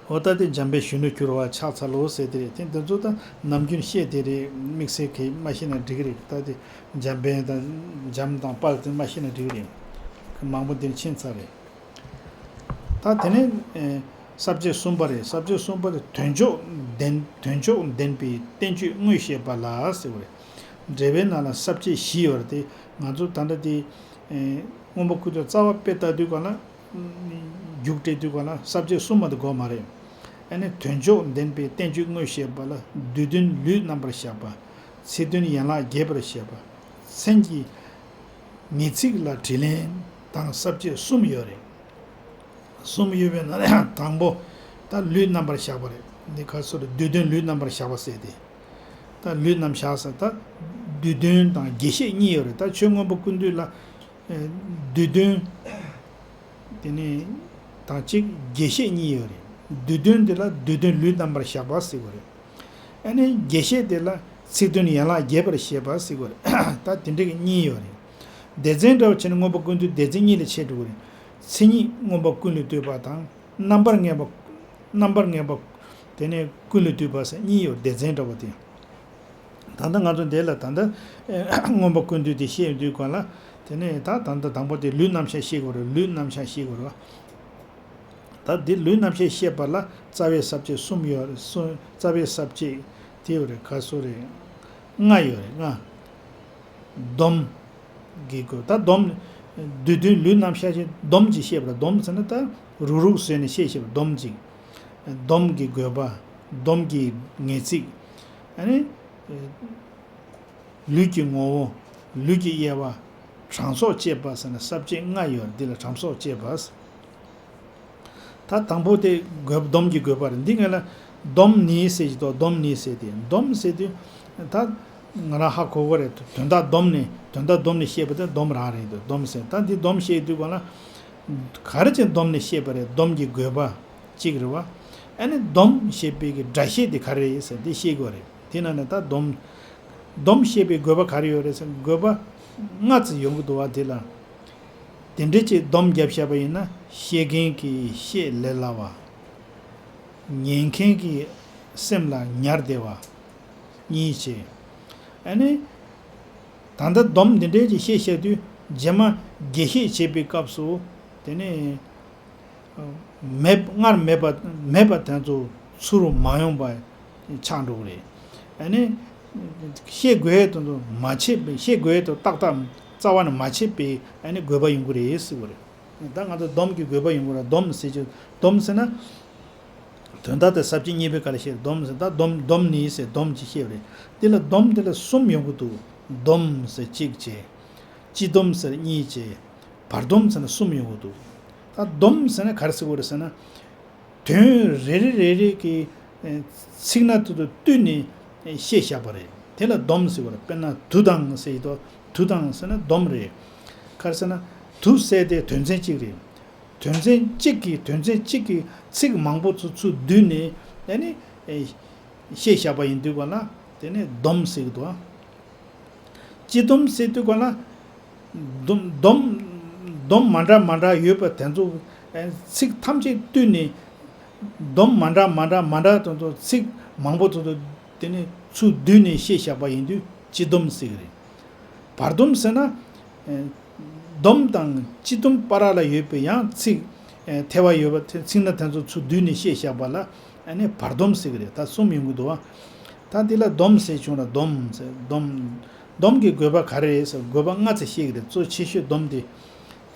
འོ་ད་དེ་འཇམ་དཔལ་གཞོན་ནུར་གྱུར་པ་ཕྱག་འཚལ་ལོ་ཟེར་དེ་རེད། དེ་འདི་ཚོ་ད་ནམ་རྒྱུན་བཤད་དེ་རེད། དམིགས་བསལ་གྱི་མ་ཤེས་ན་འགྲིག་གི་རེད། ད་དེ་འཇམ་དཔལ་དང་འཇམ་དང་དཔལ་དེ་མ་ཤེས་ན་འགྲིག་གི་རེད། མང་པོ་འདིར་ཕྱིན་ཚར་རེད། ད་དེ་ནས་ས་བཅད་གསུམ་པ་རེད། ས་བཅད་གསུམ་པ་དེ་དོན་མཆོག་ལྡན། དོན་མཆོག་ལྡན་པའི་བསྟན་བཅོས་དངོས་བཤད་པ་ལ་ཟེར་བ་རེད། འགྲེལ་པའི་ནང་ལ་ས་བཅད་བཞི་ཡོད་རེད། དེ་ང་ཚོ་ད་ལྟ་དེ་མངོན་པ་ཀུན་བཏུས་རྩ་བ་དཔེ་ལྟ་དུས་གང་ལ། རྒྱུགས་སྤྲད་དུས་གང་ལ་ས་བཅད་གསུམ་མ་གཏོགས་དགོས་མ་རེད། ཨ་ནི་དོན་མཆོག་ལྡན་པའི་བསྟན་བཅོས་དངོས་བཤད་པ་ལ་བསྡུས་དོན་ལུས་རྣམ་པར་བཞག་པ། ཚིག་དོན་ཡན་ལག་རྒྱས་པར་བཤད་པ། མཚན་གྱི་ངེས་ཚིག་ལ་དྲིས་ལན་དང་ས་བཅད་གསུམ་ཡོད་རེད། གསུམ་ཡོད་པའི་ནང་ནས་དང་པོ་ད་ལུས་རྣམ་པར་བཞག་པ་རེད། འདི་ག་སོ་རེད། བསྡུས་དོན་ལུས་རྣམ་པར་བཞག་པ་ཟེར་ཏེ། ད་ལུས་རྣམ་བཞག་ཟེར་ད་བསྡུས་དོན་དང་རྒྱས་བཤད་གཉིས་ཡོད་རེད། ད་ཆོས་མངོན་པ་ཀུན་བཏུས་ལ་བསྡུས་དོན་དེ་ནས་དང་གཅིག་རྒྱས་བཤད་གཉིས་ཡོད་རེད། བསྡུས་དོན་དེ་ལ་བསྡུས་དོན་ལུས་རྣམ་པར་བཞག་པ་ཟེར་བ་རེད། ཨ་ནི་རྒྱས་བཤད་དེ་ལ་ཚིག་དོན་ཡན་ལག་རྒྱས་པར་བཤད་པ་ཟེར་བ་རེད། ད་དེ་འདྲ་གི་གཉིས་ཡོད་རེད། སྡེ་ཚན་འདྲ་བོ་བྱས་ན་མངོན་པ་ཀུན་བཏུས་སྡེ་ཚན་གཉིས་ལ་ཕྱེ་འགྲོ་གི་རེད། མཚན་ཉིད་མངོན་པ་ཀུན་ལས་བཏུས་པ་དང་རྣམ་པར་ངེས་པ། རྣམ་པར་ངེས་པ། དེ་ནས་ཀུན་ལས་བཏུས་པ་ཟེར་གཉིས་ཡོད། སྡེ་ཚན་འདྲ་བོ་དེ། ད་ལྟ་ང་ཚོ་འདི་ལ་ད་ལྟ་མངོན་པ་ཀུན་བཏུས་དེ་བཤད་དུས་གང་ལ། དེ་ནས་ད་ད་ལྟ་དང་པོ་དེ་ལུས་རྣམ་གཞག་ཤེས་དགོས་རེད། ལུས་རྣམ་གཞག་ཤེས་དགོས་རེད་བ། ད་འདི་ལུས་རྣམ་གཞག་ཤེས་པ་ལ་རྩ་བའི་ས་བཅད་གསུམ་ཡོད་རེད། གསུམ། རྩ་བའི་ས་བཅད་དེ་ཡོད་རེད། ག་སོ་རེད། ལྔ་ཡོད་རེད། ལྔ། སྡོམ་གྱི་དགོས། ད་སྡོམ། བསྡུས་དོན་ལུས་རྣམ་གཞག་ཅེས་སྡོམ་གྱིས་བཤད་པ་རེད། སྡོམ་ཟེར་ན་ད་རུག་རུག་བཟོས་ནས་བཤད་བཤད་པ་སྡོམ་གྱིས། སྡོམ་གྱི་དགོས་པ། སྡོམ་གྱི་ངེས་ཚིག་ཨ་ནི། ལུས་ཀྱི་ངོ་བོ། ལུས་ཀྱི་དབྱེ་བ། གྲངས་སོགས་བཅད་པ་ཟེར་ན་ས་བཅད་ལྔ་ཡོད་རེད། འདི་ལ་གྲངས་སོགས་བཅད་པ། ད་དང་པོ་དེ་དགོས། སྡོམ་གྱི་དགོས་པ་རེད། འདི་ངས་ལ་སྡོམ་ནི་ཟེར་གྱི་འདུག་སྡོམ་ནི་ཟེར་དེ་སྡོམ་ཟེར་དུས་ད་ང་རང་ཧ་གོ་གི་རེད། དོན་དག་སྡོམ་ནས་དོན་དག་སྡོམ་ནས་བཤད་པ་དེ་སྡོམ་རང་རེད་འདུག་སྡོམ་ཟེར། ད་འདི་སྡོམ་བཤད་དུས་གང་ལ་ག་རེ་བྱས་སྡོམ་ནས་བཤད་པ་རེད། སྡོམ་གྱི་དགོས་པ་གཅིག་རེད་བ། ཨ་ནི་སྡོམ་ཞེས་པའི་གི་སྒྲ་བཤད་དེ་ག་རེ་རེད་ཟེར་འདི་བཤད་དགོས་རེད། དེ་ན་ནི་ད་སྡོམ། སྡོམ་བཤད་པའི་དགོས་པ་ག་རེ་ཡོད་རེད་ཟེར་དགོས་པ་ལྔ་ཙམ་ཡོང་གི་འདུག་བ། དེ་ལ་དེ་འདྲ་ཅིག་སྡོམ་བརྒྱབ་བཞག་པ་ཡིན་ན་བཤད་མཁན་གྱིས་བཤད་ལས་སླ་བ། ཉན་མཁན་གྱི་སེམས་ལ་ཉར་བདེ་བ་གཉིས་བྱས། ཨ་ནི་ད་ལྟ་སྡོམ་འདི་འདྲའི་ཅིག་བཤད་བཤད་དུས་རྗེས་མ་རྒྱས་བཤད་བྱེད་པའི་སྐབས་སུ་དེ་ནས་མེད། སྔར་མེད་པ་མེད་པ་དེ་ཚོ་ཚུར་མ་ཡོང་པ་ཆགས་འགྲོ་གི་རེད། ཨ་ནི་བཤད་དགོས་དོན་དུ་མ་བྱེད་པའི། བཤད་དགོས་དོན་ཏག་ཏག་རྩ་བ་ནས་མ་བྱེད་པའི་ཨ་ནི་དགོས་པ་ཡོང་གི་རེད་ཟེར་བ་རེད། ད་ང་ཚོ་སྡོམ་གྱི་དགོས་པ་ཡོང་གི་རེད། སྡོམ་ཟེར་གྱི་སྡོམ་ཟེར་ན། དོན་དག་དེ་ས་བཅད་གཉིས་པའི་སྐབས་ལ་བཤད། སྡོམ་ཟེར་ད་སྡོམ་སྡོམ་ནི་ཟེར་སྡོམ་ཅིག་བཤད་པ་རེད། དེ་ལ་སྡོམ་དེ་ལ་གསུམ་ཡོང་གི་འདུག་སྡོམ་ཟེར་གཅིག་བྱས། སྤྱི་སྡོམ་ཟེར་གཉིས་བྱས། བར་སྡོམ་ཟེར་ན་གསུམ་ཡོང་གི་འདུག་ད་སྡོམ་ཟེར་ན་ག་རེ་ཟེར་དགོས་རེད་ཟེར་ན། དོན་རེ་རེ་རེ་རེ་གི་ཚིག་སྣ་དེ་དང་བསྟུན་ནས་བཤད་བཞག་པ་རེད། དེ་ལ་སྡོམ་ཟེར་བ་རེད། དཔེར་ན་དུ་དང་ཟེར་གྱི་འདུག་དུ་དང་ཟེར་ན་སྡོམ་རེད། ག་རེ་ཟེར་ན་དུ་ཟེར་དེ་དོན་ཚན་གཅིག་རེད། དོན་ཚན་གཅིག་གི་དོན་ཚན་གཅིག་གི་ཚིག་མང་པོ་ཚོ་ཚུར་བསྡུས་ནས་ཨ་ནི་ཨེ་བཤད་བཞག་པ་ཡིན་དུས་ག་ལ་དེ་ནས་སྡོམ་ཟེར་གྱི་འདུག་སྤྱི་སྡོམ་ཟེར་དུས་ག་ལ་སྡོམ་སྡོམ་སྡོམ་མ་འདྲ་མ་འདྲ་ཡོད་པ་དེ་ཚོ་ཨེ་ཚིག་ཐམས་ཅད་བསྡུས་ནས་སྡོམ་མ་འདྲ་མ་འདྲ་མ་འདྲ་དེ་ཚོ་ཚིག་མང་པོ་དེ་ཚོ་དེ་ནས་ཚུར་བསྡུས་ནས་བཤད་བཞག་པ་ཡིན་དུས་སྤྱི་སྡོམ་ཟེར་གྱི་རེད། བར་སྡོམ་ཟེར་ན། ཨེ། སྡོམ་དང་སྤྱི་སྡོམ་བར་ལ་ཡོད་པའི་ཡང་ཚིག་ཨེ། ཐལ་བ་ཡོད་པ་དེ་ཚིག་སྣ་དེ་ཚོ་ཚུར་བསྡུས་ནས་བཤད་བཞག་པ་ལ་ཨ་ནི་བར་སྡོམ་ཟེར་གྱི་རེད། ད་གསུམ་ཡོང་གི་འདུག་བ། ད་འདི་ལ་སྡོམ་ཟེར་བྱུང་ལ་སྡོམ་ཟེར་སྡོམ། སྡོམ་གྱི་དགོས་པ་ག་རེ་རེད་ཟེར་དགོས་པ་ལྔ་ཙམ་བཤད་ཀྱི་རེད། གཙོ་ཆེ་ཤོས་སྡོམ་དེ་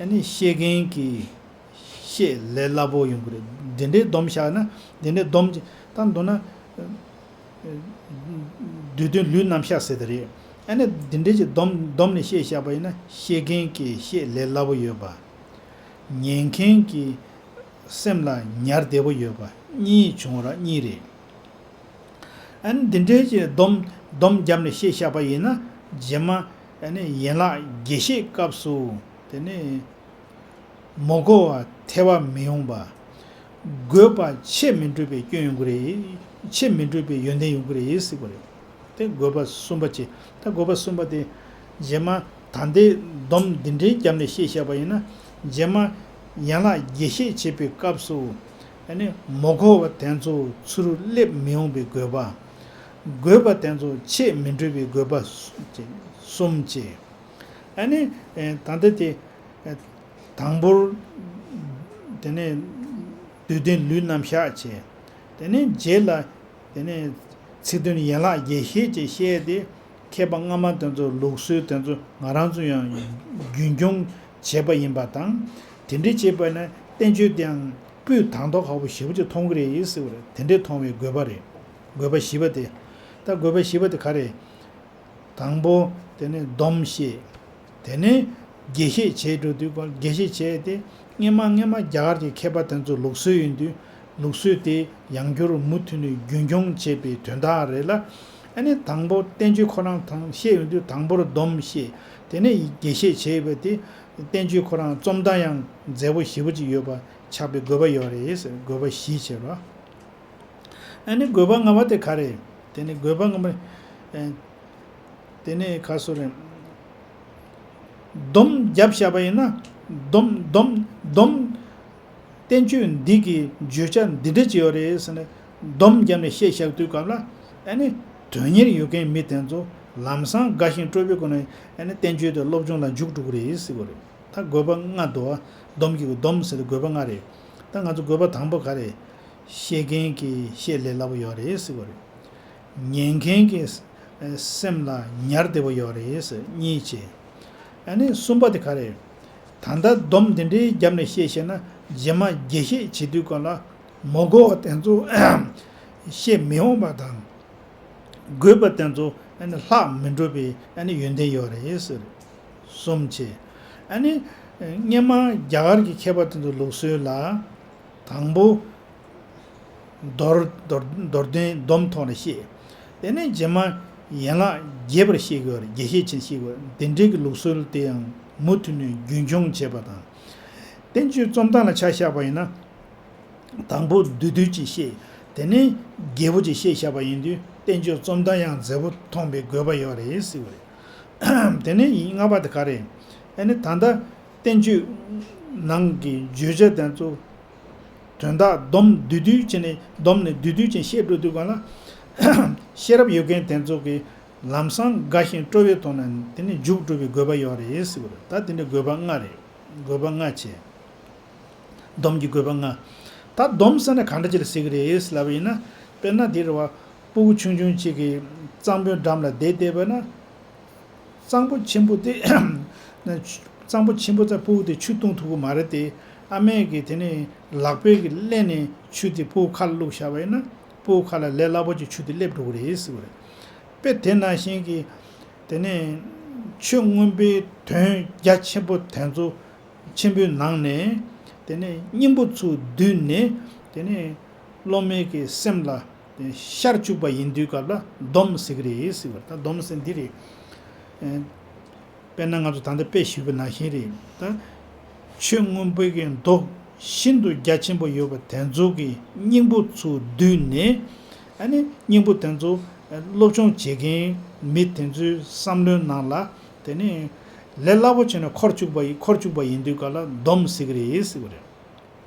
ཨ་ནི་བཤད་མཁན་གྱི་བཤད་ལས་སླ་པོ་ཡོང་གི་རེད། འདི་འདྲའི་སྡོམ་བཞག་ན་འདི་འདྲའི་སྡོམ་ཅིག་ད་མདོར་ན། བསྡུས་དོན་ལུས་རྣམ་གཞག་ཟེར་དེ་རེད། ཨ་ནི་འདི་འདྲའི་ཅིག་སྡོམ་སྡོམ་ནས་བཤད་བཞག་པ་ཡིན་ན་བཤད་མཁན་གྱི་བཤད་ལས་སླ་པོ་ཡོད་པ། ཉན་མཁན་གྱི་སེམས་ལ་ཉར་བདེ་པོ་ཡོད་པ་གཉིས་བྱུང་བ་ར་གཉིས་རེད། ཨ་ནི་འདི་འདྲའི་ཅིག་སྡོམ་སྡོམ་བརྒྱབ་ནས་བཤད་བཞག་པ་ཡིན་ན་རྗེས་མ་ཨ་ནི་ཡན་ལག་རྒྱས་བཤད་སྐབས་སུ་དེ་ནས། མི་གོ་བ་ཐལ་བ་མི་ཡོང་པ། དགོས་པ་ཆེད་མི་འགྲུབ་པའི་སྐྱོན་ཡོང་གི་རེད། ཆེད་མི་འགྲུབ་པའི་ཡོན་ཏན་ཡོང་གི་རེད་ཟེར་བ་རེད། དེ་དགོས་པ་གསུམ་པ་བྱས། ད་དགོས་པ་གསུམ་པ་དེ་རྗེས་མ་ད་ལྟའི་སྡོམ་འདི་འདྲའི་རྒྱབ་ནས་བཤད་བཞག་པ་ཡིན་ན་རྗེས་མ་ཡན་ལག་རྒྱས་བཤད་བྱེད་པའི་སྐབས་སུ་ཨ་ནི་མི་གོ་བ་དེ་ཚོ་ཚུར་སླེབས་མི་ཡོང་པའི་དགོས་པ། དགོས་པ་དེ་ཚོ་ཆེད་མི་འགྲུབ་པའི་དགོས་པ་གསུམ་བྱས། ཨ་ནི་ད་ལྟ་དེ། དང་པོར། དེ་ནས་བསྡུས་དོན་ལུས་རྣམ་གཞག་བྱས། དེ་ནས་རྗེས་ལ། དེ་ནས་ཚིག་དོན་ཡན་ལག་རྒྱས་བཤད་ཅེས་བཤད་དེ། མཁས་པ་སྔ་མ་དེ་ཚོ་ལུགས་སྲོལ་དེ་ཚོ་ང་རང་ཚོ་ཡང་རྒྱུན་འཁྱོངས་བྱས་པ་ཡིན་པ་དང་། དེ་འདྲའི་བྱས་པ་ན་བསྟན་བཅོས་དེའང་སྤུས་དག་མདོག་ཁ་པོ་ཞེ་པོ་ཅིག་མཐོང་གི་རེད་ཟེར་བ་རེད། དེ་འདྲའི་མཐོང་བའི་དགོས་པ་རེད། དགོས་པ་བཞི་པ་དེ། ད་དགོས་པ་བཞི་པ་དེ་ག་རེད། དང་པོ། དེ་ནས་སྡོམ་བཤད། དེ་ནས་རྒྱས་བཤད་བྱས་འགྲོ་དུས་སྐོར་རྒྱས་བཤད་བྱས་ཏེ། སྔན་མ་སྔན་མ་རྒྱ་གར་གྱི་མཁས་པ་དེ་ཚོ་ལུགས་སྲོལ་ཡིན་དུས། ལུགས་སྲོལ་དེ་ཡང་བསྐྱར་མུ་མཐུད་ནས་རྒྱུན་འཁྱོངས་བྱས་པའི་དོན་དག་རེད་ལ། ཨ་ནི་དང་པོ་བསྟན་བཅོས་ཁོ་རང་དང་བཤད་ཡོང་དུས་དང་པོར་སྡོམ་བཤད། དེ་ནས་རྒྱས་བཤད་བྱས་པ་དེ། བསྟན་བཅོས་ཁོ་རང་རྩོམ་སྟངས་ཡང་མཛེས་པོ་ཞེ་པོ་ཅིག་ཡོད་པ་ཆགས་པའི་དགོས་པ་ཡོད་རེད་ཟེར། དགོས་པ་བཞི་བྱས་རོ། ཨ་ནི་དགོས་པ་ལྔ་པ་དེ་ག་རེད། དེ་ནི་དགོས་པ་ལྔ་པ། ཨེ། དེ་ནི་ག་སོ་རེད། སྡོམ་བརྒྱབ་བཞག་པ་ཡིན་ན། སྡོམ་སྡོམ་སྡོམ། བསྟན་བཅོས་འདི་གི་བརྗོད་བྱ་འདི་འདྲ་ཅིག་ཡོད་རེད་ཟེར་ནས་སྡོམ་བརྒྱབ་ནས་བཤད་བཞག་དུས་སྐབས་ལ། ཨ་ནི་དོན་གཉེར་ཡོད་མཁན་མི་དེ་ཚོ་ལམ་སང་དགའ་ཞིང་སྤྲོ་བའི་སྒོ་ནས་ཨ་ནི་བསྟན་བཅོས་དེ་སློབ་སྦྱོང་ལ་འཇུག་འགྲོ་གི་རེད་ཟེར་གི་རེད། ད་དགོས་པ་ལྔ་འདུག་བ། སྡོམ་གྱི་སྡོམ་ཟེར་ཏེ་དགོས་པ་ལྔ་རེད། ད་ང་ཚོ་དགོས་པ་དང་པོ་ག་རེད། བཤད་མཁན་གྱི་བཤད་ལས་སླ་པོ་ཡོད་རེད་ཟེར་བ་རེད། ཉན་མཁན་གྱི་སེམས་ལ་ཉར་བདེ་པོ་ཡོད་རེད་ཟེར་གཉིས་བྱས། ཨ་ནི་གསུམ་པ་དེ་ག་རེད། ད་ལྟ་སྡོམ་འདི་འདྲའི་རྒྱབ་ནས་བཤད་བཤད་ན་རྗེས་མ་རྒྱས་བཤད་བྱེད་དུས་སྐབས་ལ་མི་གོ་བ་དེ་ཚོ་བཤད་མི་འོང་བ་དང་། དགོས་པ་དེ་ཚོ་ཨ་ནི་ལྷག་མི་འགྲོ་བའི་ཨ་ནི་ཡོན་ཏན་ཡོད་རེད་ཟེར། གསུམ་བྱས། ཨ་ནི་སྔན་མ་རྒྱ་གར་གྱི་མཁས་པ་དེ་ཚོ་ལུགས་སྲོལ་ལ་དང་པོ་མདོར་མདོར་མདོར་བསྟན་སྡོམ་ཐོག་ནས་བཤད། དེ་ནས་རྗེས་མ་ཡན་ལག་རྒྱས་པར་བཤད་དགོས་རེད། རྒྱས་བཤད་ཅན་བཤད་དགོས་རེད། དེ་འདྲའི་གི་ལུགས་སྲོལ་དེ་ཡང་མུ་མཐུད་ནས་རྒྱུན་འཁྱོངས་བྱས་པ་དང་། བསྟན་བཅོས་རྩོམ་སྟངས་ལ་ཆ་བཞག་པ་ཡིན་ན། དང་པོ་བསྡུས་བསྡུས་ཅིག་བཤད། དེ་ནས་རྒྱས་པོ་ཅིག་བཤད་བཞག་པ་ཡིན་དུས་བསྟན་བཅོས་རྩོམ་སྟངས་ཡང་མཛེས་པོ་མཐོང་པའི་དགོས་པ་ཡོད་རེད་ཟེར་བ་རེད། དེ་ནས་ཡིན་ལྔ་པ་དེ་ག་རེད། ཨ་ནི་ད་ལྟ་བསྟན་བཅོས་ནང་གི་བརྗོད་བྱ་དེ་ཚོ་དོན་དག་སྡོམ་བསྡུས་བསྡུས་བྱས་ནས་སྡོམ་ནས་བསྡུས་བསྡུས་བྱས་བཤད་འགྲོ་དུས་གང་ལ་ཤེས་རབ་ཡོད་མཁན་དེ་ཚོ་གི་ལམ་སང་དགའ་ཞིང་སྤྲོ་བའི་ཐོག་ནས་དེ་ནས་འཇུག་འགྲོ་བའི་དགོས་པ་ཡོད་རེད་ཟེར་བ་རེད། ད་དེ་འདྲའི་དགོས་པ་ལྔ་རེད། དགོས་པ་ལྔ་བྱས། སྡོམ་གྱི་དགོས་པ་ལྔ། ད་སྡོམ་ཟེར་ན་གང་འདྲ་ཅིག་ལ་ཟེར་གི་རེད་ལབ་པ་ཡིན་ན། དཔེར་ན་འདི་རེད་བ། སྤུ་གུ་ཆུང་ཆུང་གཅིག་གིས་གཙང་པོའི་འགྲམ་ལ་བསྡད་བསྡད་པ་ན། གཙང་པོ་ཆེན་པོ་དེ། གཙང་པོ་ཆེན་པོ་ཚ་སྤུ་གུ་དེ་ཆུ་འཐུང་ཐུབ་ཀྱི་མ་རེད་དེ། ཨ་མས་ཀྱིས་དེ་ནས་ལག་པས་ཀྱིས་བརླན་ནས་ཆུ་དེ་སྤུ་གུ་ཁ་ལ་བླུགས་བཞག་པ་ཡིན་ན། སྤུ་གུ་ཁ་ལ་ལས་སླ་པོ་ཅིག་ཆུ་དེ་སླེབས་འགྲོ་གི་རེད་ཟེར་བ་རེད། དཔེ་དེ་ནང་བཞིན་གྱི། དེ་ནས་ཆུ་སྔོན་པོའི་དོན་རྒྱ་ཆེན་པོ་དེ་ཚོ་ཆེན་པོའི་ནང་ནས་དེ་ནས་སྙིང་པོ་ཚུར་བསྡུས་ནས། དེ་ནས་སློབ་མའི་གི་སེམས་ལ་ ཤར་བཅུག་པ་ཡིན་དུས་སྐབས་ལ་སྡོམ་ཟེར་གི་རེད་ཟེར་བ་རེད། ད་སྡོམ་ཟེར་འདི་རེད། དཔེར་ན་ང་ཚོ་ད་ལྟ་དཔེ་ཞུས་པ་ནང་བཞིན་རེད། ད་ཆོས་མངོན་པའི་གི་མདོ་ཤིན་ཏུ་རྒྱ་ཆེན་པོ་ཡོད་པ་དེ་ཚོ་གི་སྙིང་པོ་ཚུར་བསྡུས་ནས། ཨ་ནི་སྙིང་པོ་དེ་ཚོ་སློབ་སྦྱོང་བྱེད་མཁན་མི་དེ་ཚོའི་བསམ་བློའི་ནང་ལ་དེ་ནི་ལས་སླ་པོ་བྱས་ནས་འཁོར་བཅུག་པ་ཡིན། འཁོར་བཅུག་པ་ཡིན་དུས་སྐབས་ལ་སྡོམ་ཟེར་གི་རེད་ཟེར་བ་རེད།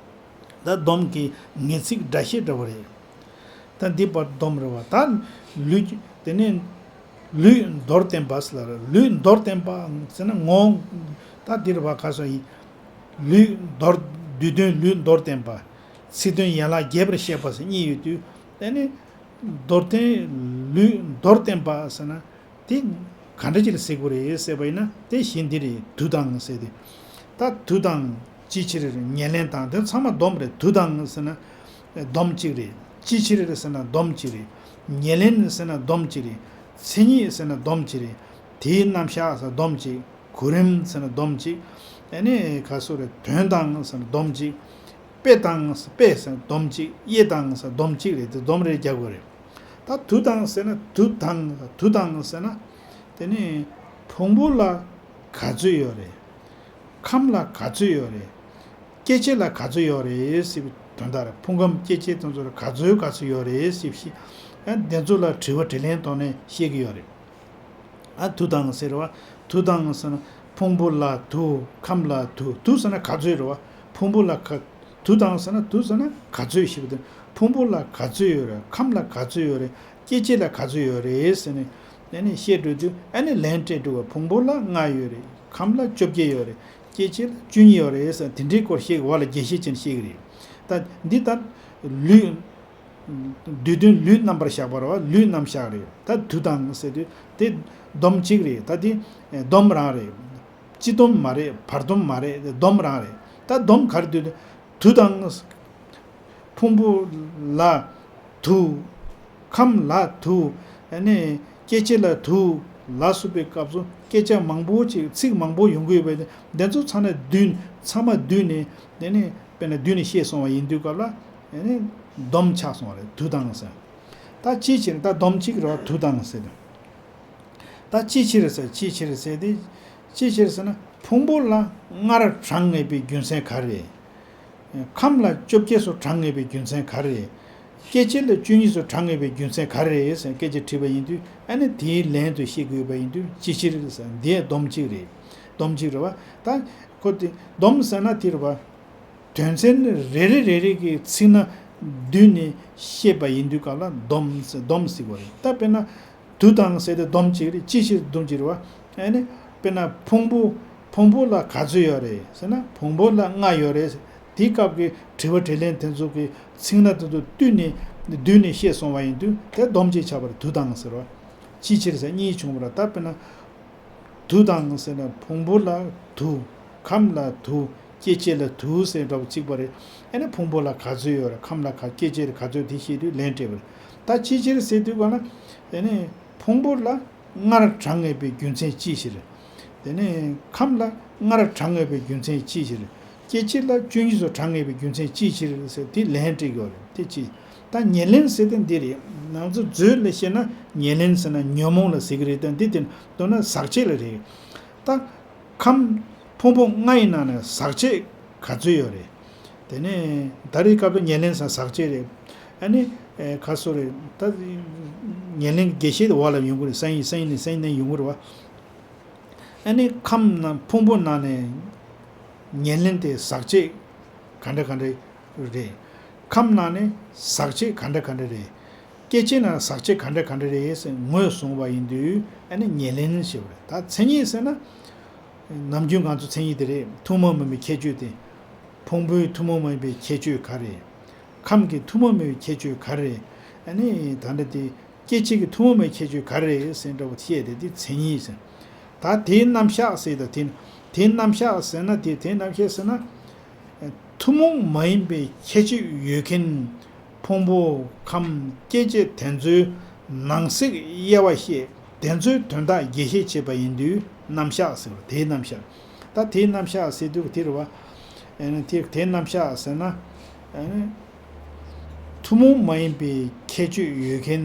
ད་སྡོམ་གྱི་ངེས་ཚིག་སྒྲ་བཤད་འདྲ་བོ་རེད། ད་འདི་བར་སྡོམ་རེད་བ། ད་ལུས་དེ་ནས་ལུས་མདོར་བསྟན་པ་ཟེར་ལ། ལུས་མདོར་བསྟན་པ་ཟེར་ན་ངོ་། ད་འདི་རེད་བ། ག་སོ་ཡིན། ལུས་མདོར། བསྡུས་དོན་ལུས་མདོར་བསྟན་པ། ཚིག་དོན་ཡན་ལག་རྒྱས་པར་བཤད་པ་ཟེར་གཉིས་ཡོད་དུས། དེ་ནས་མདོར་བསྟན། ལུས་མདོར་བསྟན་པ་ཟེར་ན། དེ་ག་འདྲ་ཅིག་ལ་ཟེར་དགོས་རེད་ཟེར་བ་ཡིན་ན། དེ་གཞི་འདི་རེད། དུ་དང་ཟེར་ཏེ། ད་དུ་དང་ཅིའི་ཕྱིར། ཉེར་ལེན་དང་དེ་ཚང་མ་སྡོམ་རེད། དུ་དང་ཟེར་ན་སྡོམ་གཅིག་རེད། ཅིའི་ཕྱིར་ཟེར་ན་སྡོམ་གཅིག་རེད། ཉེར་ལེན་ཟེར་ན་སྡོམ་གཅིག་རེད། མཚན་ཉིད་ཟེར་ན་སྡོམ་གཅིག་རེད། དེའི་རྣམ་གཞག་ཟེར་ན་སྡོམ་གཅིག་གོ་རིམ་ཟེར་ན་སྡོམ་གཅིག་ཨ་ནི་ག་སོ་རེད། དོན་དང་ཟེར་ན་སྡོམ་གཅིག་དཔེ་དང་། དཔེ་ཟེར་ན་སྡོམ་གཅིག་དབྱེ་དང་ཟེར་ན་སྡོམ་གཅིག་རེད། དེ་སྡོམ་རེ་རྒྱག་དགོས་རེད། ད་དུ་དང་ཟེར་ན། དུ་དང་། དུ་དང་ཟེར་ན། དེ་ནི་ཕུང་པོ་ལ་ག་ཚོད་ཡོད་རེད། ཁམས་ལ་ག་ཚོད་ཡོད་རེད། སྐྱེ་མཆེད་ལ་ག་ཚོད་ཡོད་རེད་ཟེར་བའི་དོན་དག་རེད། ཕུང་ཁམས་སྐྱེ་མཆེད་དེ་ཚོ་ལ་ག་ཚོད་ག་ཚོད་ཡོད་རེད་ཟེར་བའི་ཤེས། ཨ། དེ་ཚོ་ལ་དྲི་བ་དྲིས་ལན་གཏོང་ནས་བཤད་ཀྱི་ཡོད་རེད། ཨ། དུ་དང་ཟེར་བ། དུ་དང་ཟེར་ན་ཕུང་པོ་ལ་དུ། ཁམས་ལ་དུ། དུ་ཟེར་ན་ག་ཚོད་རེད་བ། ཕུང་པོ་ལ་ག། དུ་དང་ཟེར་ན། དུ་ཟེར་ན་ག་ཚོད་ཞེས་པ་དེ། ཕུང་པོ་ལ་ག་ཚོད་ཡོད་རེད། ཁམས་ལ་ག་ཚོད་ཡོད་རེད། སྐྱེ་མཆེད་ལ་ག་ཚོད་ཡོད་རེད་ཟེར་ནས། ཨ་ནི་བཤད་འགྲོ་དུས་ཨ་ནི་ལན་སྤྲད་འགྲོ་བ། ཕུང་པོ་ལ་ལྔ་ཡོད་རེད། ཁམས་ལ་བཅོ་བརྒྱད་ཡོད་རེད། སྐྱེ་མཆེད་ལ་བཅུ་གཉིས་ཡོད་རེད་ཟེར། དེ་འདྲའི་སྐོར་བཤད་ཀྱི་བ་ལ་རྒྱས་བཤད་ཅན་བཤད་ཀྱི་རེད། ད་འདི་ལྟར་ལུས། བསྡུས་དོན་ལུས་རྣམ་པར་གཞག་པ་རེད་བ། ལུས་རྣམ་གཞག་རེད། ད་དུ་དང་ཟེར་དུས་དེ་སྡོམ་གཅིག་རེད། ད་དེ་སྡོམ་རང་རེད། སྤྱི་སྡོམ་མ་རེད། བར་སྡོམ་མ་རེད། སྡོམ་རང་རེད། ད་སྡོམ་ག་རེ་འདུག་དུ་དང་། ཕུང་པོ་ལ་དུ། ཁམས་ལ་དུ། ཨ་ནི་སྐྱེ་མཆེད་ལ་དུ་ལ་སོགས་པའི་སྐབས་སུ་སྐད་ཆ་མང་པོ་ཅིག་ཚིག་མང་པོ་ཡོང་གི་ཡོད་པས། དེ་ཚོ་ཚང་ནས་བསྡུས། ཚང་མ་བསྡུས་ནས། དེ་ནས་དཔེར་ན་བསྡུས་ནས་བཤད་སོང་བ་ཡིན་དུས་སྐབས་ལ། ཨ་ནི་སྡོམ་ཆགས་སོང་བ་རེད། དུ་དང་ཟེར། ད་ཅིའི་ཕྱིར། ད་སྡོམ་གཅིག་རེད་བ། དུ་དང་ཟེར་དུས། ད་ཅིའི་ཕྱིར་ཟེར། ཅིའི་ཕྱིར་ཟེར་ཏེ། ཅིའི་ཕྱིར་ཟེར་ན་ཕུང་པོ་ལ་སྔར་གྲངས་ངེས་པའི་རྒྱུ་མཚན་ག་རེ་རེད། ཁམས་ལ་བཅོ་བརྒྱད་སོགས་གྲངས་ངེས་པའི་རྒྱུ་མཚན་ག་རེ་རེད། སྐྱེ་མཆེད་ལ་བཅུ་གཉིས་སོགས་གྲངས་ངེས་པའི་རྒྱུ་མཚན་ག་རེ་རེད་ཟེར་སྐད་ཆ་དྲིས་པ་ཡིན་དུས། ཨ་ནི་དེའི་ལན་དུ་བཤད་དགོས་པ་ཡིན་དུས། ཅིའི་ཕྱིར་ཟེར། འདི་སྡོམ་གཅིག་རེད། སྡོམ་གཅིག་རེད་བ། ད་ཁོ་དེ་སྡོམ་ཟེར་ན་དེ་རེད་བ། དོན་ཚན་རེ་རེ་རེ་རེ་གི་ཚིག་སྣ་བསྡུས་ནས་བཤད་པ་ཡིན་དུས་སྐབས་ལ་སྡོམ་ཟེར། སྡོམ་ཟེར་བ་རེད། ད་དཔེར་ན་དུ་དང་ཟེར་ཏེ་སྡོམ་གཅིག་རེད། ཅིའི་ཕྱིར་སྡོམ་གཅིག་རེད་བ། ཨ་ནི་དཔེར་ན་ཕུང་པོ། ཕུང་པོ་ལ་ག་ཚོད་ཡོད་རེད་ཟེར་ན། ཕུང་པོ་ལ་ལྔ་ཡོད་རེད། དེའི་སྐབས་ཀྱི་དྲི་བ་དྲིས་ལན་དེ་ཚོ་གི་ཚིག་སྣ་དེ་ཚོ་བསྡུས་ནས། བསྡུས་ནས་བཤད་སོང་བ་ཡིན་དུས་དེ་སྡོམ་གཅིག་ཆགས་པ་རེད། དུ་དང་ཟེར་བ། ཅིའི་ཕྱིར་ཟེར་གཉིས་བྱུང་བ་རེད། ད་དཔེར་ན། དུ་དང་ཟེར་ན་ཕུང་པོ་ལ་དུ། ཁམས་ལ་དུ། སྐྱེ་མཆེད་ལ་དུ་ཟེར་འདྲ་བོ་གཅིག་པ་རེད། ཨ་ནི་ཕུང་པོ་ལ་ག་ཚོད་ཡོད་རེད། ཁམས་ལ་ག། སྐྱེ་མཆེད་ལ་ག་ཚོད། དེ་བཤད་དུས་ལན་སྤྲད་པ་རེད། ད་ཅིའི་ཕྱིར་ཟེར་དུས་ག་ན། ཨ་ནི་ཕུང་པོ་ལ་སྔར་གྲངས་ངེས་པའི་རྒྱུ་མཚན་ཅིའི་ཕྱིར། དེ་ནས་ཁམས་ལ་སྔར་གྲངས་ངེས་པའི་རྒྱུ་མཚན་ཅིའི་ཕྱིར། སྐྱེ་མཆེད་ལ་བཅུ་གཉིས་སོགས་གྲངས་ངེས་པའི་རྒྱུ་མཚན་ཅིའི་ཕྱིར་ཟེར་དེ་ལན་སྤྲད་ཀྱི་ཡོད་རེད། དེ་ཅི། ད་ཉེར་ལེན་ཟེར་དེ་འདི་རེད། ང་ཚོ་མཛོད་ལ་བཤད་ན་ཉེར་ལེན་ཟེར་ན་ཉོན་མོངས་ལ་ཟེར་གི་རེད། ད་འདི་དེ་མདོར་ན་ཟག་བཅས་ལ་རེད། ད་ཁམས་ཕུང་པོ་ལྔ་ཡི་ནང་ནས་ཟག་བཅས་ག་ཚོད་ཡོད་རེད། དེ་ནས་ད་རེས་སྐབས་དུ་ཉེར་ལེན་ཟེར་ན་ཟག་བཅས་རེད། ཨ་ནི་ག་སོ་རེད། ད་ཉེར་ལེན་གྱི་རྒྱས་བཤད་དེ་འོག་ལ་ཡོང་གི་རེད། སང་ཉིན་སང་ཉིན་ནས་སང་ཉིན་ནས་ཡོང་གི་རེད་བ། ཨ་ནི་ཁམས་ནང་ཕུང་པོ་ནང་ནས་ཉེར་ལེན་དེ་ཟག་བཅས་ག་འདྲ་ག་འདྲ་རེད། ཁམས་ནང་ནས་ཟག་བཅས་ག་འདྲ་ག་འདྲ་རེད། སྐྱེ་མཆེད་ནང་ཟག་བཅས་ག་འདྲ་ག་འདྲ་རེད་ཟེར་ངོས་བཟུང་བ་ཡིན་དུས། ཨ་ནི་ཉེར་ལེན་ཞེས་པ་རེད། ད་མཚན་ཉིད་ཟེར་ན། ནམ་རྒྱུན་ང་ཚོ་མཚན་ཉིད་དེ་རེད། ཐུན་མོང་མིན་པའི་ཁྱད་ཆོས་དེ། ཕུང་པོའི་ཐུན་མོང་མིན་པའི་ཁྱད་ཆོས་ག་རེ། ཁམས་ཀྱི་ཐུན་མོང་མིན་པའི་ཁྱད་ཆོས་ག་རེ། ཨ་ནི་ད་འདྲ་དེ། སྐྱེ་མཆེད་ཀྱི་ཐུན་མོང་མའི་ཁྱད་ཆོས་ག་རེ་རེད་ཟེར་འདྲ་བོ་བཤད་དེ། དེ་མཚན་ཉིད་ཟེར། ད་དེའི་རྣམ་གཞག་ཟེར། ད་དེ་དེའི་རྣམ་གཞག་ཟེར་ན། དེ་དེའི་རྣམ་གཞག་ཟེར་ན། ཐུན་མོང་མ་ཡིན་པའི་ཁྱད་ཆོས་ཡོད་མཁན་ཕུང་པོ་ཁམས་སྐྱེ་མཆེད་དེ་ཚོའི་ནང་གསེས་དབྱེ་བ་བཤད། དེ་ཚོའི་དོན་དག་རྒྱས་བཤད་བྱེད་པ་ཡིན་དུས་རྣམ་གཞག་ཟེར་བ། དེའི་རྣམ་གཞག་ད་དེའི་རྣམ་གཞག་ཟེར་དུས་དེ་རེད་བ། ཨ་ནི་དེ་དེའི་རྣམ་གཞག་ཟེར་ན། ཨ་ནི་ ཐུན་མོང་མ་ཡིན་པའི་ཁྱད་ཆོས་ཡོད་མཁན་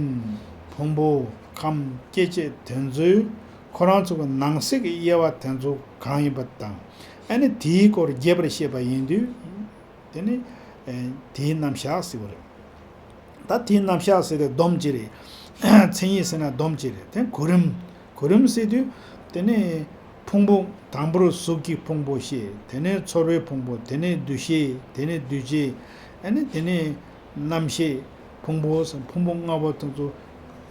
ཕུང་པོ་ཁམས་སྐྱེ་མཆེད་དེ་ཚོའི་ཁོ་རང་ཚོ་གི་ནང་གསེས་ཀྱི་དབྱེ་བ་དེ་ཚོ་གང་ཡིན་པ་དང་། ཨ་ནི་དེའི་སྐོར་རྒྱས་པར་བཤད་པ་ཡིན་དུས། དེ་ནི་ཨེ་དེའི་རྣམ་གཞག་ཟེར་བ་རེད། ད་དེའི་རྣམ་གཞག་ཟེར་དེ་སྡོམ་གཅིག་རེད། མཚན་ཉིད་ཟེར་ན་སྡོམ་གཅིག་རེད། དེ་གོ་རིམ། གོ་རིམ་ཟེར་དུས། དེ་ནས་ཕུང་པོ། དང་པོར་གཟུགས་ཀྱི་ཕུང་པོ་བཤད། དེ་ནས་ཚོར་བའི་ཕུང་པོ། དེ་ནས་འདུ་ཤེས། དེ་ནས་འདུ་བྱེད། ཨ་ནི་དེ་ནས་རྣམ་ཤེས་ཕུང་པོ་ཟེར། ཕུང་པོ་ལྔ་པོ་དེ་ཚོ་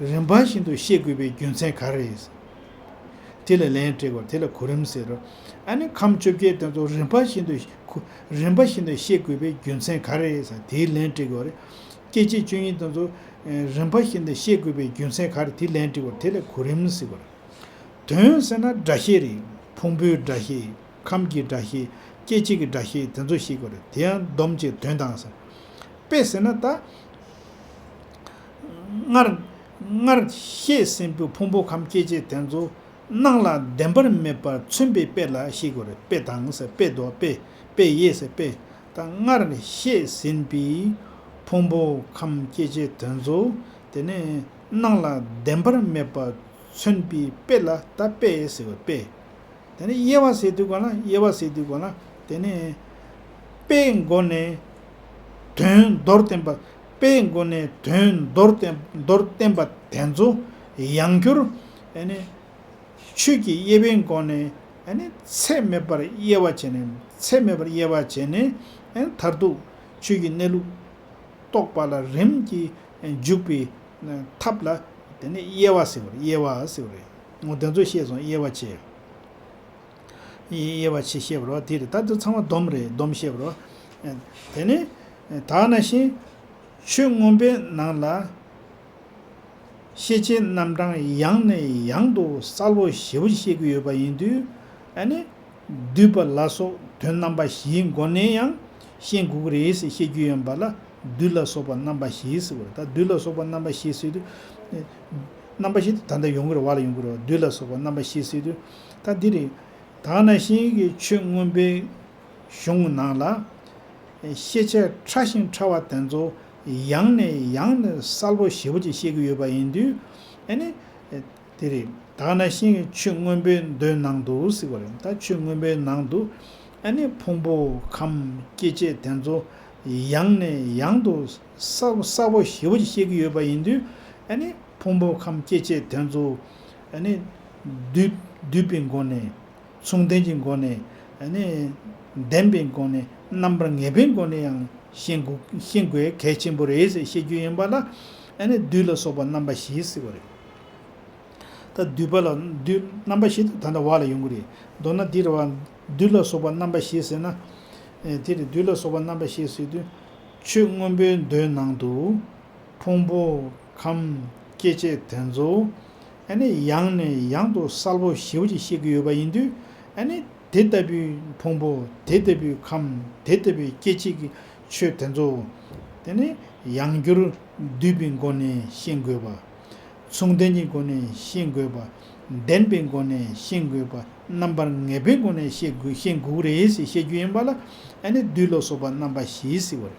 རིམ་པ་བཞིན་དུ་ཤེས་དགོས་པའི་རྒྱུ་མཚན་ག་རེ་རེད། དེ་ལ་ལན་སྤྲད་དགོས། དེ་ལ་གོ་རིམ་ཟེར་རོ། ཨ་ནི་ཁམས་བཅོ་བརྒྱད་དེ་ཚོ་རིམ་པ་བཞིན་དུ། རིམ་པ་བཞིན་དུ་ཤེས་དགོས་པའི་རྒྱུ་མཚན་ག་རེ་རེད་ཟེར། དེའི་ལན་སྤྲད་དགོས་རེད། སྐྱེ་མཆེད་བཅུ་གཉིས་དེ་ཚོ་རིམ་པ་བཞིན་དུ་ཤེས་དགོས་པའི་རྒྱུ་མཚན་ག་རེ། དེའི་ལན་སྤྲད་དགོས། དེ་ལ་གོ་རིམ་ཟེར་དགོས་རེད། དོན་ཟེར་ན་སྒྲ་ཤེས་རེད། ཕུང་པོའི་སྒྲ་ཤེས། ཁམས་ཀྱི་སྒྲ་ཤེས། སྐྱེ་མཆེད་ཀྱི་སྒྲ་ཤེས་དེ་ཚོ་ཤེས་དགོས་རེད། དེ་ཡང་སྡོམ་གཅིག་དོན་དང་ཟེར། དཔེ་ཟེར་ན་ད། སྔར། སྔར་བཤད་ཟིན་པའི་ཕུང་པོ་ཁམས་སྐྱེ་མཆེད་དེ་ཚོ་སྣང་ལ་བདེན་པར་མེད་པར་མཚོན་པའི་དཔེ་ལ་ཤེས་དགོས་རེད། དཔེ་དང་ཟེར། དཔེ་དོ། དཔེ། དཔེ་ཡིས་ཟེར། དཔེ། ད་སྔར་བཤད་ཟིན་པའི་ཕུང་པོ་ཁམས་སྐྱེ་མཆེད་དེ་ཚོ་དེ་ནས་སྣང་ལ་བདེན་པར་མེད་པར་མཚོན་པའི་དཔེ་ལ་ད་དཔེ་ཟེར་བ། དཔེ། དེ་ནས་དབྱེ་བ་ཟེར་དུས་ག་ལ། དབྱེ་བ་ཟེར་དུས་ག་ལ། དེ་ནས་དཔེའི་སྒོ་ནས་དོན་མདོར་བསྟན་པ། དཔེའི་སྒོ་ནས་དོན་མདོར་བསྟན། མདོར་བསྟན་པ་དེ་ཚོ་ཡང་བསྐྱར་ཨ་ནི་ཆོས་ཀྱི་དབྱེ་བའི་སྒོ་ནས་ཨ་ནི་ཚད་མེད་པར་དབྱེ་བ་བྱས་ནས། ཚད་མེད་པར་དབྱེ་བ་བྱས་ནས། ཨ་ནི་མཐར་ཐུག་ཆོས་ཀྱི་གནས་ལུགས་རྟོགས་པ་ལ་རིམ་གྱིས་འཇུག་པའི་ཐབས་ལ་དེ་ནས་དབྱེ་བ་ཟེར་བ་རེད། དབྱེ་བ་ཟེར་བ་རེད། འོ་དེ་ཚོ་བཤད་སོང་། དབྱེ་བ་བྱས། དབྱེ་བ་ཕྱེ་བཤད་པ་རེད་བ། དེ་རེད། ད་དེ་ཚང་མ་སྡོམ་རེད། སྡོམ་བཤད་པ་རེད་བ། དེ་ནས་ད་ག་ནང་བཞིན་ཆོས་མངོན་པའི་ནང་ལ་ཤེས་བྱའི་རྣམ་གྲངས་ཡང་ནས་ཡང་དུ་གསལ་པོ་ཞེ་པོ་ཅིག་བཤད་ཀྱི་ཡོད་པ་ཡིན་དུས། ཨ་ནི་བསྡུས་པ་ལ་སོགས་དོན་རྣམ་པ་བཞིའི་སྒོ་ནས་ཡང་ཤེས་དགོས་ཀྱི་རེད་ཟེར་བཤད་རྒྱུ་ཡིན་པ་ལ། བསྡུས་ལ་སོགས་པ་རྣམ་པ་བཞི་ཟེར་བ་རེད། ད་བསྡུས་ལ་སོགས་པ་རྣམ་པ་བཞི་ཟེར་དུས། རྣམ་པ་བཞི་དེ་ད་ལྟ་ཡོང་གི་རེད། བ་ལ་ཡོང་གི་རེད་བ། བསྡུས་ལ་སོགས་པ་རྣམ་པ་བཞི་ཟེར་དུས། ད་འདི་རེད། ད་ག་ནང་བཞིན་གྱི་ཆོས་མངོན་པའི་གཞུང་ནང་ལ། ཤེས་བྱ་ཕྲ་ཞིང་ཕྲ་བ་དེ་ཚོ་ཡང་ནས་ཡང་ནས་གསལ་པོ་ཞེ་པོ་ཅིག་བཤད་ཀྱི་ཡོད་པ་ཡིན་དུས། ཨ་ནི་དེ་རེད། ད་ག་ནང་བཞིན་གྱི་ཆོས་མངོན་པའི་མདོའི་ནང་དུ་ཟེར་བ་རེད། ད་ཆོས་མངོན་པའི་ནང་དུ་ཨ་ནི་ཕུང་པོ་ཁམས་སྐྱེ་མཆེད་དེ་ཚོ་ཡང་ནས་ཡང་དུ་གསལ་གསལ་པོ་ཞེ་པོ་ཅིག་བཤད་ཀྱི་ཡོད་པ་ཡིན་དུས། ཨ་ནི་ཕུང་པོ་ཁམས་སྐྱེ་མཆེད་དེ་ཚོ་ཨ་ནི་བསྡུས་བསྡུས་པའི་སྒོ་ནས། མཚུངས་ལྡན་གྱི་སྒོ་ནས། ཨ་ནི་ལྡན་པའི་སྒོ་ནས། རྣམ་པར་ངེས་པའི་སྒོ་ནས་ཡང་ཤེས་དགོས། ཤེས་དགོས་གལ་ཆེན་པོ་རེད་ཟེར་བཤད་རྒྱུ་ཡིན་པ་ལ། ཨ་ནི་བསྡུས་ལ་སོགས་པ་རྣམ་པ་བཞི་ཟེར་བ་རེད། ད་བསྡུས་པ་ལ་བསྡུས། རྣམ་པ་བཞི་དེ་ད་ལྟ་བ་ལ་ཡོང་གི་རེད། མདོར་ན་འདི་རེད་བ། བསྡུས་ལ་སོགས་པ་རྣམ་པ་བཞི་ཟེར་ན། ཨེ་དེ་རེད། བསྡུས་ལ་སོགས་པ་རྣམ་པ་བཞི་ཟེར་དུས། ཆོས་མངོན་པའི་མདོའི་ནང་དུ། ཕུང་པོ་ཁམས་སྐྱེ་མཆེད་དེ་ཚོ་ཨ་ནི་ཡང་ནས་ཡང་དུ་གསལ་པོ་ཞེ་པོ་ཅིག་བཤད་ཀྱི་ཡོད་པ་ཡིན་དུས། ཨ་ནི་དེ་ལྟ་བུའི་ཕུང་པོ། དེ་ལྟ་བུའི་ཁམས། དེ་ལྟ་བུའི་སྐྱེ་མཆེད་ཀྱི་ཆོས་དེ་ཚོ་དེ་ནི་ཡང་བསྐྱར་བསྡུས་པའི་སྒོ་ནས་ཤེས་དགོས་པ། མཚུངས་ལྡན་གྱི་སྒོ་ནས་ཤེས་དགོས་པ། ལྡན་པའི་སྒོ་ནས་ཤེས་དགོས་པ། རྣམ་པར་ངེས་པའི་སྒོ་ནས་ཤེས་དགོས། ཤེས་དགོས་རེད་ཟེར་བཤད་རྒྱུ་ཡིན་པ་ལ། ཨ་ནི་བསྡུས་ལ་སོགས་པ་རྣམ་པ་བཞི་ཟེར་བ་རེད།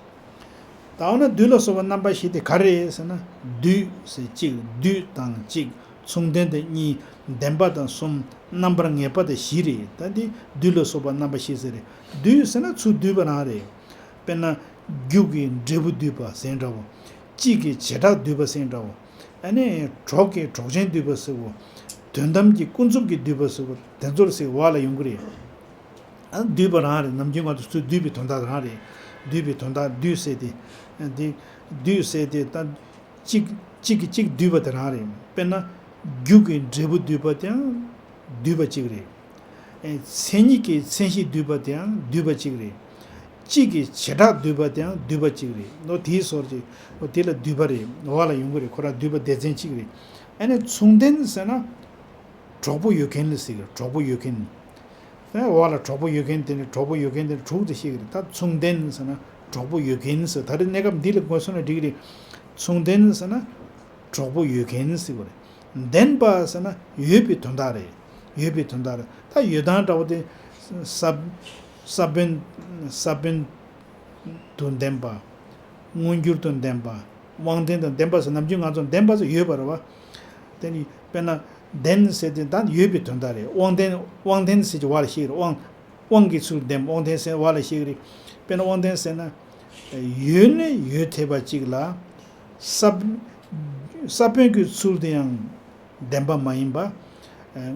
ད་འོ་ན་བསྡུས་ལ་སོགས་པ་རྣམ་པ་བཞི་དེ་ག་རེ་རེད་ཟེར་ན། བསྡུས་ཟེར་གཅིག་བསྡུས་དང་གཅིག་མཚུངས་ལྡན་དེ་གཉིས། ལྡན་པ་དང་གསུམ། རྣམ་པར་ངེས་པ་དེ་བཞི་རེད། ད་འདི་བསྡུས་ལ་སོགས་པ་རྣམ་པ་བཞི་ཟེར་རེད། བསྡུས་ཟེར་ན་ཚུར་བསྡུས་པ་རང་རེད། དཔེར་ན། རྒྱུ་གི་འབྲས་བུ་བསྡུས་པ་ཟེར་འདྲ་བོ། སྤྱི་གི་བྱེ་བྲག་བསྡུས་པ་ཟེར་འདྲ་བོ། ཨ་ནི་གྲོགས་ཀྱི་གྲོགས་ཅན་བསྡུས་པ་ཟེར་བོ། དོན་དམ་གྱི་ཀུན་རྫོབ་ཀྱི་བསྡུས་པ་ཟེར་བོ། དེ་ཚོར་ཟེར་བ་ལ་ཡོང་གི་རེད། ཨ། བསྡུས་པ་རང་རེད། ནམ་རྒྱུན་ང་ཚོ་ཚུར་བསྡུས་པའི་དོན་དག་རང་རེད། བསྡུས་པའི་དོན་དག་བསྡུས་ཟེར་དེ། འདི། བསྡུས་ཟེར་དེ་ད། གཅིག་གཅིག་གིས་གཅིག་བསྡུས་པ་དེ་རང་རེད། དཔེར་ན། རྒྱུ་གི་འབྲས་བུ་བསྡུས་པ་དེའང་བསྡུས་པ་གཅིག་རེད། ཨེ། མཚན་ཉིད་ཀྱི་མཚན་གཞི་བསྡུས་པ་དེའང་བསྡུས་པ་གཅིག་རེད། སྤྱི་གི་བྱེ་བྲག་བསྡུས་པ་དེའང་བསྡུས་པ་གཅིག་རེད། ནོ་དེའི་སོར་གྱི། འོ་དེ་ལ་བསྡུས་པ་རེད། བ་ལ་ཡོང་གི་རེད། ཁོ་རང་བསྡུས་པ་སྡེ་ཚན་གཅིག་རེད། ཨ་ནི་མཚུངས་ལྡན་ཟེར་ན། གྲོགས་པོ་ཡོད་མཁན་ལ་ཟེར་གི་རེད། གྲོགས་པོ་ཡོད་མཁན། ཨེ། འོག་ལ་གྲོགས་པོ་ཡོད་མཁན་དེ་ནི་གྲོགས་པོ་ཡོད་མཁན་དེ་ནི་དྲུག་ཏུ་བཤད་གི་རེད། ད་མཚུངས་ལྡན་ཟེར་ན་གྲོགས་པོ་ཡོད་མཁན་ཟེར། ད་རེས་གནས་སྐབས་འདི་ལ་དགོངས་སོང་ན་འགྲིག་གི་རེད། མཚུངས་ལྡན་ཟེར་ན་གྲོགས་པོ་ཡོད་མཁན་ཟེར་གི་རེད། ལྡན་པ་ཟེར་ན་ཡོད་པའི་དོན་དག་རེད། ཡོད་པའི་དོན་དག་རེད། ད་ཡོད་སྟངས་འདྲ་བོ་དེ། ས་ས་བོན། ས་བོན་དུ་ལྡན་པ། མངོན་གྱུར་དང་ལྡན་པ། དབང་ལྡན་དང་ལྡན་པ་ཟེར་ནམ་རྒྱུན་ང་ཚོ་ལྡན་པ་ཟེར་ཡོད་པ་རེད་བ། དེ་ནི་དཔེར་ན་ལྡན་ཟེར་དེ་ད་ཡོད་པའི་དོན་དག་རེད། དབང་ལྡན་དབང་ལྡན་ཟེར་གྱི་བ་ལ་བཤད་ཀྱི་རེད། དབང་དབང་གི་ཚུལ་ལྡན་དབང་ལྡན་ཟེར་བ་ལ་བཤད་ཀྱི་རེད། དཔེར་ན་དབང་ལྡན་ཟེར་ན། ཡོད་ནི་ཡོད་ཐེབས་པ་གཅིག་ལ། ས་ས་བོན་གྱི་ཚུལ་དུ་ཡང་ལྡན་པ་མ་ཡིན་པ།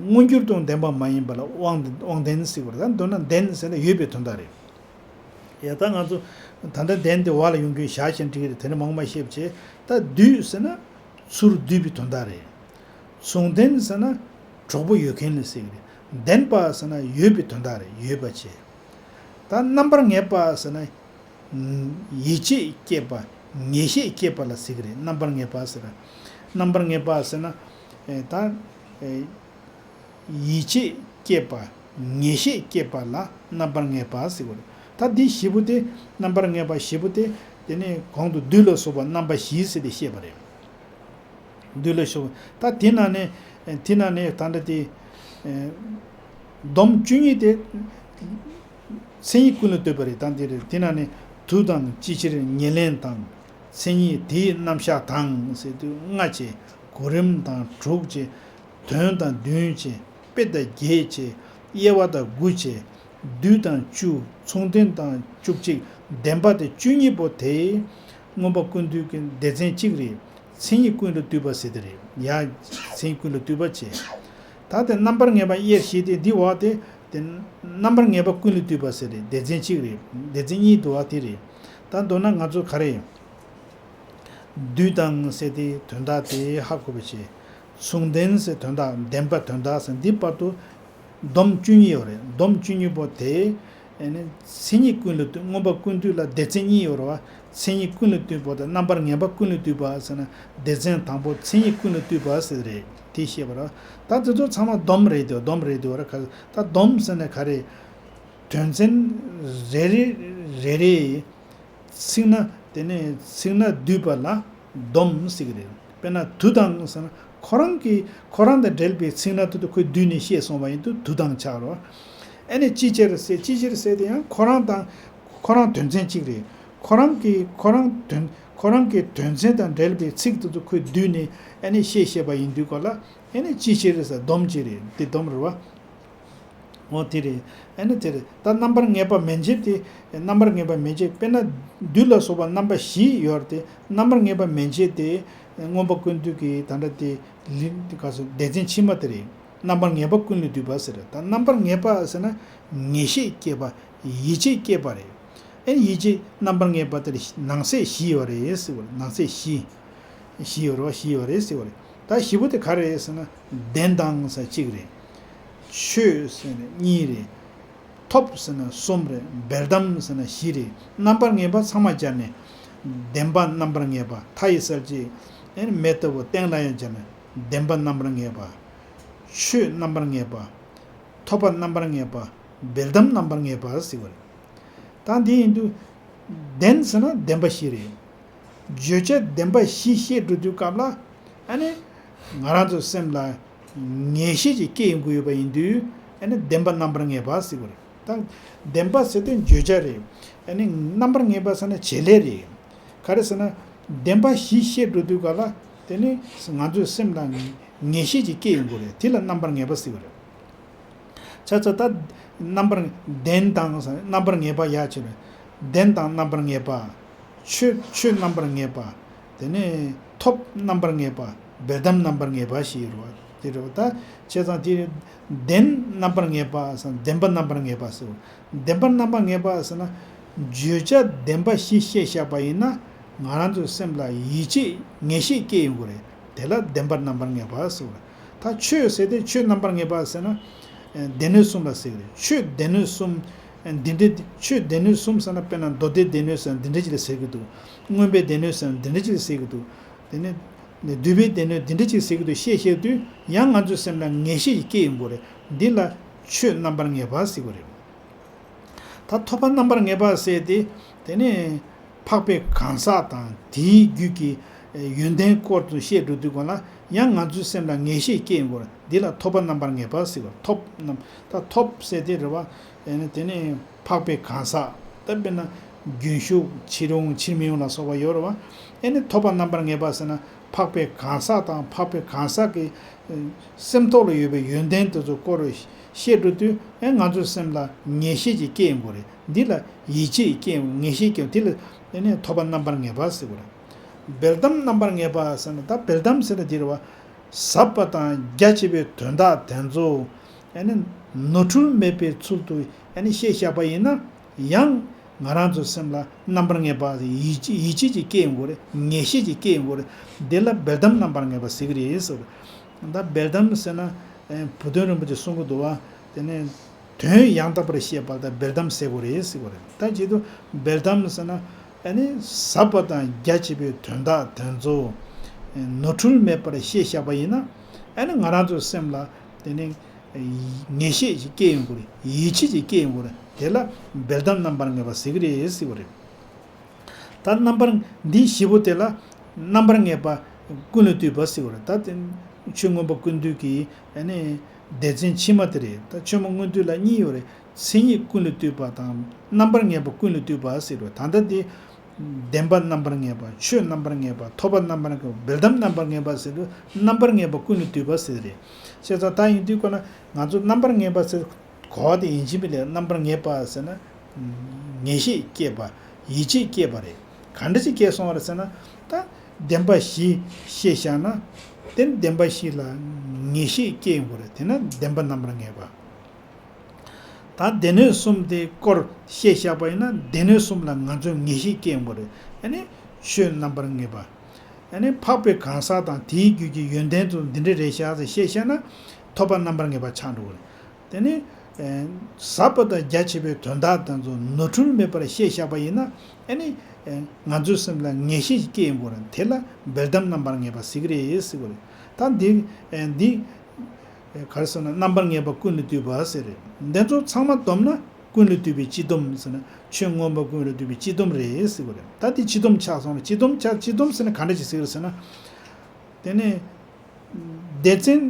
མངོན་གྱུར་དང་ལྡན་པ་མ་ཡིན་པ་ལ་དབང་དབང་ལྡན་ཟེར་བ་རེད། ད་མདོར་ན་ལྡན་ཟེར་ན་ཡོད་པའི་དོན་དག་རེད། ཡ་ད་ང་ཚོ་ད་ལྟ་ལྡན་དེ་བ་ལ་ཡོང་རྒྱུའི་བཞག་ཅན་འགྲིག་གི་རེད། དེ་ནི་མང་མ་ཤེས་པ་བྱས། ད་འདུས་ཟེར་ན་ཚུར་འདུས་པའི་དོན་དག་རེད། མཚུངས་ལྡན་ཟེར་ན་གྲོགས་པོ་ཡོད་མཁན་ལ་ཟེར་གི་རེད། ལྡན་པ་ཟེར་ན་ཡོད་པའི་དོན་དག་རེད། ཡོད་པ་བྱས། ད་རྣམ་པར་ངེས་པ་ཟེར་ན། ཡིད་ཆེས་སྐྱེས་པ། ངེས་ཤེས་སྐྱེས་པ་ལ་ཟེར་གི་རེད། རྣམ་པར་ངེས་པ་ཟེར། རྣམ་པར་ངེས་པ་ཟེར་ན། ཨེ་ད། ཨེ་ཡིད་ཆེས་སྐྱེས་པ། ངེས་ཤེས་སྐྱེས་པ་ལ་རྣམ་པར་ངེས་པ་ཟེར་གི་རེད། ད་འདི་བཞི་པོ་དེ། རྣམ་པར་ངེས་པ་བཞི་པོ་དེ། དེ་ནས་གོང་དུ་འདུས་ལ་སོགས་པ་རྣམ་པ་བཞི་ཟེར་ཏེ་བཤད་པ་རེད། འདུས་ལ་སོགས་པ། ད་དེ་ན་ནས། དེ་ན་ནས་ད་ལྟ་དེ། སྡོམ་བཅུ་གཉིས་དེ། མཚན་ཉིད་ཀུན་ལ་ལྟོས་པ་རེད། ད་འདི་རེད། དེ་ན་ནས་དུས་དང་ཅི་ཕྱིར་ཉེར་ལེན་དང་། མཚན་ཉིད་དེའི་རྣམ་གཞག་དང་ཟེར་དུས་ལྔ་བྱས། གོ་རིམ་དང་དྲུག་བྱས། དོན་དང་བདུན་བྱས། དཔེ་དང་བརྒྱད་བྱས། དབྱེ་བ་དང་དགུ་བྱས། བསྡུས་དང་བཅུ། མཚུངས་ལྡན་དང་བཅུ་གཅིག་ལྡན་པ་དེ་བཅུ་གཉིས་པོ་དེ་མངོན་པ་ཀུན་བཏུས་ཀྱི་སྡེ་ཚན་གཅིག་རེད། མཚན་ཉིད་ཀུན་ལ་ལྟོས་པ་ཟེར་དེ་རེད། ཡ། མཚན་ཉིད་ཀུན་ལ་ལྟོས་པ་བྱས། ད་དེ་རྣམ་པར་ངེས་པ་དབྱེར་བཤད་དེ་འདི་འོག་དེ། དེ་རྣམ་པར་ངེས་པ་ཀུན་ལ་ལྟོས་པ་ཟེར་རེད། སྡེ་ཚན་གཅིག་རེད། སྡེ་ཚན་གཉིས་འདུག་བ་དེ་རེད། ད་མདོར་ན་ང་ཚོ་ག་རེ། བསྡུས་དང་ཟེར་དེ་དོན་དག་དེ་ཧ་གོ་བ་བྱས། མཚུངས་ལྡན་ཟེར་དོན་དག་ལྡན་པ་དོན་དག་ཟེར་འདི་བར་དུ། སྡོམ་བཅུ་གཉིས་ཡོད་རེད། སྡོམ་བཅུ་གཉིས་པོ་དེ། ཨ་ནི་མཚན་ཉིད་ཀུན་ལ་ལྟོས། མངོན་པ་ཀུན་བཏུས་ལ་སྡེ་ཚན་གཉིས་ཡོད་རེད་བ། མཚན་ཉིད་ཀུན་ལ་ལྟོས་པ་དང་རྣམ་པར་ངེས་པ་ཀུན་ལ་ལྟོས་པ་ཟེར་ན། སྡེ་ཚན་དང་པོ་མཚན་ཉིད་ཀུན་ལ་ལྟོས་པ་ཟེར་རེད། དེ་བཤད་པ་རེད། ད་དེ་ཚོ་ཚང་མ་སྡོམ་རེད་དེ། སྡོམ་རེད་དེ་བ་ར་ག་ད་སྡོམ་ཟེར་ན་ག་རེ། དོན་ཚན་རེ་རེ་རེ་རེ། ཚིག་སྣ། དེ་ནས་ཚིག་སྣ་བསྡུས་པ་ལ་སྡོམ་ཟེར་གི་རེད། དཔེར་ན་དུ་དང་ཟེར་ན་ཁོ་རང་གི་ཁོ་རང་དང་འབྲེལ་བའི་ཚིག་སྣ་དེ་ཚོ་ཁོས་བསྡུས་ནས་བཤད་སོང་བ་ཡིན་དུས་དུ་དང་ཆགས་རོ། ཨ་ནི་ཅི་ཕྱིར་ཟེར། ཅི་ཕྱིར་ཟེར་དེ་ཡང་ཁོ་རང་དང་ཁོ་རང་དོན་ཚན་གཅིག་རེད། ཁོ་རང་གི་ཁོ་རང་དོན་ཁོ་རང་གི་དོན་ཚན་དང་འབྲེལ་བའི་ཚིག་དེ་ཚོ་ཁོས་བསྡུས་ནས་ཨ་ནི་བཤད་བཤད་པ་ཡིན་དུས་ག་ལ། ཨ་ནི་ཅི་ཕྱིར་ཟེར་སྡོམ་ཅི་རེད། དེ་སྡོམ་རེད་བ། འོ་དེ་རེད། ཨ་ནི་དེ་རེད། ད་རྣམ་པར་ངེས་པ་མན་ཆད་དེ། རྣམ་པར་ངེས་པ་མན་ཆད། དཔེར་ན་བསྡུས་ལ་སོགས་པ་རྣམ་པ་བཞི་ཡོད་རེད་དེ། རྣམ་པར་ངེས་པ་མན་ཆད་དེ། མངོན་པ་ཀུན་བཏུས་ཀྱི་ད་ལྟ་དེ་ལི་ག་སོ་སྡེ་ཚན་ཕྱི་མ་དེ་རེད། རྣམ་པར་ངེས་པ་ཀུན་ལ་ལྟོས་པ་ཟེར། ད་རྣམ་པར་ངེས་པ་ཟེར་ན་ངེས་ཤེས་སྐྱེས་པ། ཡིད་ཆེས་སྐྱེས་པ་རེད། ཨ་ནི་ཡིད་ཆེས་རྣམ་པར་ངེས་པ་དེ་ལ་ནང་གསེས་བཞི་ཡོད་རེད་ཟེར་བ་རེད། ནང་གསེས་བཞི། བཞི་ཡོད་རེད་བ། བཞི་ཡོད་རེད་ཟེར་བ་རེད། ད་བཞི་པོ་དེ་ག་རེ་རེད་ཟེར་ན། ལྡན་དང་ཟེར་གཅིག་རེད། ཆོས་ཟེར་ན་གཉིས་རེད། ཐོབ་ཟེར་ན་གསུམ་རེད། འབེལ་གཏམ་ཟེར་ན་བཞི་རེད། རྣམ་པར་ངེས་པ་ཚང་མ་སྦྱར་ནས། ལྡན་པ་རྣམ་པར་ངེས་པ། མཐའ་ཡི་གསལ་བྱེད་ཨེ་མེ་ལྟ་བུ་སྟེང་ལ་ཡང་སྦྱར་ནས། ལྡན་པ་རྣམ་པར་ངེས་པ། ཆོས་རྣམ་པར་ངེས་པ། ཐོབ་པ་རྣམ་པར་ངེས་པ། འབེལ་གཏམ་རྣམ་པར་ངེས་པ་ཟེར་བ་རེད། ད་འདི་ཡིན་དུས། ལྡན་ཟེར་ན་ལྡན་པ་བཞི་རེད། བརྗོད་བྱ་ལྡན་པ་བཞི་བཤད་འགྲོ་དུས་སྐབས་ལ། ཨ་ནི། ང་རང་ཚོའི་སེམས་ལ་ངེས་ཤེས་ཀྱི་སྐྱེ་ཡོང་གི་ཡོད་པ་ཡིན་དུས། ཨ་ནི་ལྡན་པ་རྣམ་པར་ངེས་པ་ཟེར་བ་རེད། ད་ལྡན་པ་ཟེར་དུས་བརྗོད་བྱ་རེད། ཨ་ནི་རྣམ་པར་ངེས་པ་ཟེར་ན་བྱེད་ལས་རེད། ག་རེ་ཟེར་ན། ལྡན་པ་བཞི་བཤད་འགྲོ་དུས་སྐབས་ལ། དེ་ནི་ང་ཚོའི་སེམས་ལ་ངེས་ཤེས་ཀྱི་སྐྱེ་ཡོང་གི་རེད། དེ་ལ་རྣམ་པར་ངེས་པ་ཟེར་བ་རེད། ཆ་ཚང་ད། རྣམ་པར་ལྡན་དང་རྣམ་པར་ངེས་པ་ཡ་ཆེ་བས། ལྡན་དང་རྣམ་པར་ངེས་པ། ཆོས་ཆོས་རྣམ་པར་ངེས་པ། དེ་ནས་ཐོབ་རྣམ་པར་ངེས་པ། འབེལ་གཏམ་རྣམ་པར་ངེས་པ་ཞེས་རོ། དེ་རེད་བ། ད་ཆ་ཚང་དེ་ལྡན་རྣམ་པར་ངེས་པ་སང་ལྡན་པ་རྣམ་པར་ངེས་པ་ཟེར་བ། ལྡན་པ་རྣམ་པར་ངེས་པ་ཟེར་ན། བརྗོད་བྱ་ལྡན་པ་བཞི་བཤད་བཞག་པ་ཡིན་ན། ང་རང་ཚོའི་སེམས་ལ་ཡིད་ཆེས་ངེས་ཤེས་སྐྱེ་ཡོང་གི་རེད། དེ་ལ་ལྡན་པ་རྣམ་པར་ངེས་པ་ཟེར་བ། ད་ཆོས་ཟེར་ཏེ་ཆོས་རྣམ་པར་ངེས་པ་ཟེར་ན། སྡེ་སྣོད་གསུམ་ལ་ཟེར་གི་རེད། ཆོས་སྡེ་སྣོད་གསུམ། འདི་འདྲ་ཆོས་སྡེ་སྣོད་གསུམ་ཟེར་ན་དཔེར་ན་མདོ་སྡེ་སྡེ་སྣོད་ཟེར་ན་འདི་འདྲ་ཅིག་ལ་ཟེར་གི་འདུག་མངོན་པའི་སྡེ་སྣོད་ཟེར་ན་འདི་འདྲ་ཅིག་ལ་ཟེར་གི་འདུག་དེ་ནས་བསྡུས་པའི་སྡེ་སྣོད་འདི་འདྲ་ཅིག་ལ་ཟེར་གི་འདུག་བཤད་བཤད་དུས་ཡང་ང་ཚོའི་སེམས་ལ་ངེས་ཤེས་ཀྱི་སྐྱེ་ཡོང་གི་རེད། འདི་ལ་ཆོས་རྣམ་པར་ངེས་པ་ཟེར་གི་རེད། ད་ཐོབ་པ་རྣམ་པར་ངེས་པ་ཟེར་ཏེ། དེ་ནས་འཕགས་པའི་གང་ཟག་དང་དེའི་རྒྱུད་ཀྱི་ཡོན་ཏན་སྐོར་དུ་བཤད་འགྲོ་དུས་སྒང་ལ་ཡང་ང་ཚོའི་སེམས་ལ་ངེས་ཤེས་སྐྱེ་ཡོང་གི་རེད། འདི་ལ་ཐོབ་པ་རྣམ་པར་ངེས་པ་ཟེར་བ། ཐོབ་རྣམ། ད་ཐོབ་ཟེར་དེ་རེད་བ། དེ་ནས་འཕགས་པའི་གང་ཟག་ད་དཔེར་ན། རྒྱུན་ཞུགས་ཕྱིར་འོང་ཕྱིར་མི་འོང་ལ་སོགས་པ་ཡོད་རེད་བ། ཨེ་ནི་ཐོབ་པ་རྣམ་པར་ངེས་པ་ཟེར་ན་འཕགས་པའི་གང་ཟག་དང་འཕགས་པའི་གང་ཟག་གི་སེམས་ཐོག་ལ་ཡོད་པའི་ཡོན་ཏན་དེ་ཚོ་སྐོར་བཤད་འགྲོ་དུས་ཨེ་ང་ཚོའི་སེམས་ལ་ངེས་ཤེས་ཀྱི་སྐྱེ་ཡོང་གི་རེད། འདི་ལ་ཡིད་ཆེས་སྐྱེ་ཡོང་ངེས་ཤེས་སྐྱེ་ཡོང་དེ་ལ་ཨེ་ནི་ཐོབ་པ་རྣམ་པར་ངེས་པ་ཟེར་གི་རེད། འབེལ་གཏམ་རྣམ་པར་ངེས་པ་ཟེར་ན་ད་འབེལ་གཏམ་ཟེར་ན་འདི་རེད་བ། ཟབ་པ་དང་རྒྱ་ཆེ་བའི་དོན་དག་དེ་ཚོ་ཨ་ནི་ནོར་འཁྲུལ་མེད་པའི་ཚུལ་དུ་ཨ་ནི་བཤད་བཞག་པ་ཡིན་ན་ཡང་ང་རང་ཚོའི་སེམས་ལ་རྣམ་པར་ངེས་པ་ཡིད་ཆེས་ཡིད་ཆེས་ཀྱི་སྐྱེ་ཡོང་གི་རེད། ངེས་ཤེས་ཀྱི་སྐྱེ་ཡོང་གི་རེད། འདི་ལ་འབེལ་གཏམ་རྣམ་པར་ངེས་པ་ཟེར་གི་རེད་ཟེར། ད་འབེལ་གཏམ་ཟེར་ན་ཨ་བུ་སྟོན་རིན་པོ་ཆེ་གསུང་གི་འདུག་བ། དེ་ནས་དོན་ཡང་དག་པར་བཤད་པ་ལ་འབེལ་གཏམ་ཟེར་གི་རེད་ཟེར་གི་རེད། ད་བྱེད་དུས་འབེལ་གཏམ་ཟེར་ན་ཨ་ནི་ཟབ་པ་དང་རྒྱ་ཆེ་བའི་དོན་དག་དེ་ཚོ་ནོར་འཁྲུལ་མེད་པར་བཤད་བཞག་པ་ཡིན་ན་ཨ་ནི་ང་རང་ཚོའི་སེམས་ལ་དེ་ནི་ངེས་ཤེས་ཤིག་སྐྱེ་ཡོང་གི་རེད། ཡིད་ཆེས་ཤིག་སྐྱེ་ཡོང་གི་རེད། དེ་ལ་འབེལ་གཏམ་རྣམ་པར་ངེས་པ་ཟེར་གི་རེད་ཟེར་གི་རེད། ད་རྣམ་པར་འདི་བཞི་པོ་དེ་ལ་རྣམ་པར་ངེས་པ་ཀུན་ལས་བཏུས་པ་ཟེར་བ་རེད། ད་དེ་ཆོས་མངོན་པ་ཀུན་བཏུས་ཀྱི་ཨ་ནི་སྡེ་ཚན་ཕྱི་མ་དེ་རེད། ད་ཆོས་མངོན་བཏུས་ལ་གཉིས་ཡོད་རེད། མཚན་ཉིད་ཀུན་ལས་བཏུས་པ་དང་རྣམ་པར་ངེས་པ་ཀུན་ལས་བཏུས་པ་ཟེར་བ། ད་ལྟ་དེ་བདེན་པ་རྣམ་པར་ངེས་པ། ཆོས་རྣམ་པར་ངེས་པ། ཐོབ་པ་རྣམ་པར་ངེས་པ། འབེལ་གཏམ་རྣམ་པར་ངེས་པ་ཟེར་དུས་རྣམ་པར་ངེས་པ་ཀུན་ལས་བཏུས་པ་ཟེར་རེད། བྱས་ཙང་ད་ཡིན་དུས་ཀོ་ན་ང་ཚོ་རྣམ་པར་ངེས་པ་ཟེར། གོ་བ་དེ་ཡིན་གཅིག་མིན་ལས་རྣམ་པར་ངེས་པ་ཟེར་ན། ངེས་ཤེས་སྐྱེས་པ། ཡིད་ཆེས་སྐྱེས་པ་རེད། ག་འདྲ་ཅིག་སྐྱེས་སོང་བ་རེད་ཟེར་ན། ད་བདེན་པ་བཞི་ཤེས་བཞག་ན། དེ་བདེན་པ་བཞི་ལ་ངེས་ཤེས་སྐྱེས་ཡོང་གི་རེད། དེ་ན་བདེན་པ་རྣམ་པར་ངེས་པ། ད་སྡེ་སྣོད་གསུམ་དེ་སྐོར་ཤེས་བཞག་པ་ཡིན་ན་སྡེ་སྣོད་གསུམ་ལ་ང་ཚོས་ངེས་ཤེས་སྐྱེས་ཡོང་གི་རེད། ཨ་ནི་ཆོས་རྣམ་པར་ངེས་པ། ཨ་ནི་འཕགས་པའི་གང་ཟག་དང་དེའི་རྒྱུད་ཀྱི་ཡོན་ཏན་དུ་འདི་འདྲ་རེད་བཞག་ཟེར་ཤེས་བཞག་ན་ཐོབ་པ་རྣམ་པར་ངེས་པ་ཆགས་འགྲོ་གི་རེད། དེ་ནི། ཨེ། ཟབ་པ་དང་རྒྱ་ཆེ་བའི་དོན་དག་དེ་ཚོ་ནོར་འཁྲུལ་མེད་པར་ཤེས་བཞག་པ་ཡིན་ན་ཨ་ནི། ཨེ། ང་ཚོའི་སེམས་ལ་ངེས་ཤེས་ཤིག་སྐྱེ་ཡོང་གི་རེད། དེ་ལ་འབེལ་གཏམ་རྣམ་པར་ངེས་པ་ཟེར་གི་རེད་ཟེར་གི་རེད། ད་འདི། ཨེ། འདི། ཨེ། ག་རེ་ཟེར་ན་རྣམ་པར་ངེས་པ་ཀུན་ལས་བཏུས་པ་ཟེར་རེད། འདི་ཚོ་ཚང་མ་བསྡོམས་ན་ཀུན་ལས་བཏུས་པའི་སྤྱི་སྡོམ་ཟེར་ན་ཆོས་མངོན་པ་ཀུན་ལས་བཏུས་པའི་སྤྱི་སྡོམ་རེད་ཟེར་གི་རེད། ད་འདི་སྤྱི་སྡོམ་ཆགས་སོང་རེད། སྤྱི་སྡོམ་ཆགས་སྤྱི་སྡོམ་ཟེར་ན་ག་འདྲ་ཅིག་ཟེར་གི་རེད་ཟེར་ན། དེ་ནས། སྡེ་ཚན་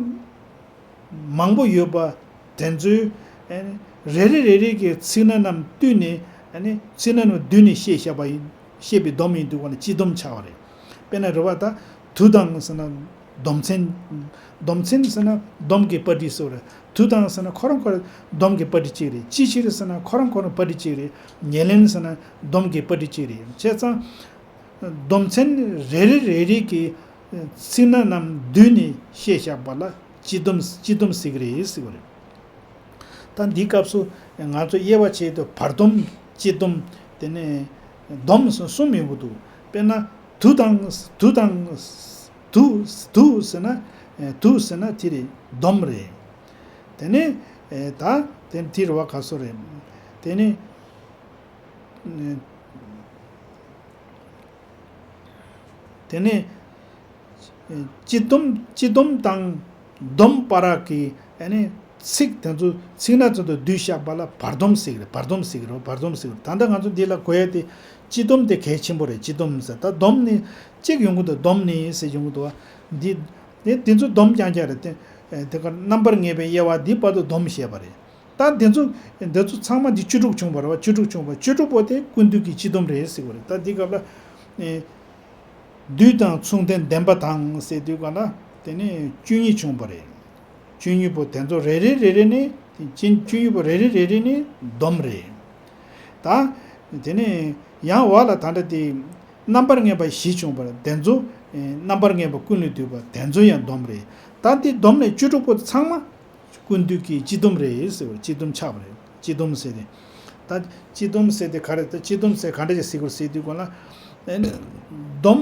མང་པོ་ཡོད་པ་དེ་ཚོའི་ཨ་ནི་རེ་རེ་རེ་རེ་གི་ཚིག་སྣ་རྣམས་བསྡུས་ནས་ཨ་ནི་ཚིག་སྣ་རྣམས་བསྡུས་ནས་བཤད་བཞག་པ་ཡིན། བཤད་པའི་སྡོམ་ཡིན་དུས་ཀ་ནས་སྤྱི་སྡོམ་ཆགས་པ་རེད། དཔེར་ན་རེད་བ། ད་དུ་དང་ཟེར་ན་སྡོམ་ཚན། སྡོམ་ཚན་ཟེར་ན་སྡོམ་གྱི་པར་ཊི་ཟེར་བ་རེད། དུ་དང་ཟེར་ན་ཁོ་རང་ཁོ་རང་སྡོམ་གྱི་པར་ཊི་གཅིག་རེད། ཅི་ཕྱིར་ཟེར་ན་ཁོ་རང་ཁོ་རང་པར་ཊི་གཅིག་རེད། ཉེར་ལེན་ཟེར་ན་སྡོམ་གྱི་པར་ཊི་གཅིག་རེད། བྱས་ཙང་། སྡོམ་ཚན་རེ་རེ་རེ་རེ་གི་ཚིག་སྣ་རྣམས་བསྡུས་ནས་བཤད་བཞག་པ་ལ་སྤྱི་སྡོམ་སྤྱི་སྡོམ་ཟེར་གི་རེད་ཟེར་བ་རེད། ད་འདིའི་སྐབས་སུ་ང་ཚོ་དབྱེ་བ་ཕྱེ་དུས་བར་སྡོམ་སྤྱི་སྡོམ་དེ་ནས་སྡོམ་གསུམ་ཡོང་གི་འདུག་དཔེར་ན་དུ་དང་དུ་དང་དུ་དུ་ཟེར་ན་དུ་ཟེར་ན་དེ་རེད། སྡོམ་རེད། དེ་ནས་ད་དེ་དེ་རེད་བ། ག་སོ་རེད། དེ་ནས། དེ་ནས་སྤྱི་སྡོམ་སྤྱི་སྡོམ་དང་སྡོམ་བར་གྱི་ཨ་ནི་ཚིག་དེ་ཚོ་ཚིག་སྣ་ཚོ་དང་བསྡུས་བཞག་པ་ལ་བར་སྡོམ་ཟེར་གི་རེད། བར་སྡོམ་ཟེར་གི་རེད། བར་སྡོམ་ཟེར་གི་རེད། ད་ལྟ་ང་ཚོ་འདི་ལ་གོ་ཡ་དེ་སྤྱི་སྡོམ་དེ་གལ་ཆེན་པོ་རེད། སྤྱི་སྡོམ་ཟེར། ད་སྡོམ་ནི་གཅིག་ཡོང་གི་འདུག་སྡོམ་ནི་ཟེར་ཡོང་གི་འདུག་འདི་འདི་འདི་ཚོ་སྡོམ་རྐྱང་རྐྱང་རེད། དེ་དེ་ག་རྣམ་པར་ངེས་པའི་དབྱེ་བ་འདི་བར་དུ་སྡོམ་བཤད་པ་རེད། ད་འདི་ཚོ་འདི་ཚོ་ཚང་མ་འདི་བཅུ་དྲུག་བྱུང་བ་རེད་བ། བཅུ་དྲུག་བྱུང་བ། བཅུ་དྲུག་པོ་དེ་ཀུན་བཏུས་ཀྱི་སྤྱི་སྡོམ་རེད་ཟེར་བ་རེད། ད་འདི་སྐབས་ལ་ཨེ་བསྡུས་དང་མཚུངས་ལྡན་བདེན་པ་དང་ཟེར་དུས་ག་ལ་དེ་ནས་བཅུ་གཉིས་བྱུང་བ་རེད། བཅུ་གཉིས་པོ་དེ་ཚོ་རེ་རེ་རེ་རེ་ནས་བཅུ་གཉིས་པོ་རེ་རེ་རེ་རེ་ནས་སྡོམ་རེད། ད་དེ་ནས་ཡང་བ་ལ་ད་ལྟ་དེ་རྣམ་པར་ངེས་པ་བཞི་བྱུང་བ་རེད། དེ་ཚོ་ཨེ་རྣམ་པར་ངེས་པ་ཀུན་ལས་བཏུས་པ་དེ་ཚོ་ཡང་སྡོམ་རེད། ད་འདི་སྡོམ་ནས་བཅུ་དྲུག་པོ་ཚང་མ། ཀུན་བཏུས་ཀྱི་སྤྱི་སྡོམ་རེད་ཟེར་བ་རེད། སྤྱི་སྡོམ་ཆགས་པ་རེད། སྤྱི་སྡོམ་ཟེར་ཏེ། ད་སྤྱི་སྡོམ་ཟེར་ཏེ་ག་རེ། ད་སྤྱི་སྡོམ་ཟེར་ག་འདྲ་ཞིག་ཟེར་དགོས་ཟེར་དུས་གོང་ལ། ཨེ་ནི་སྡོམ་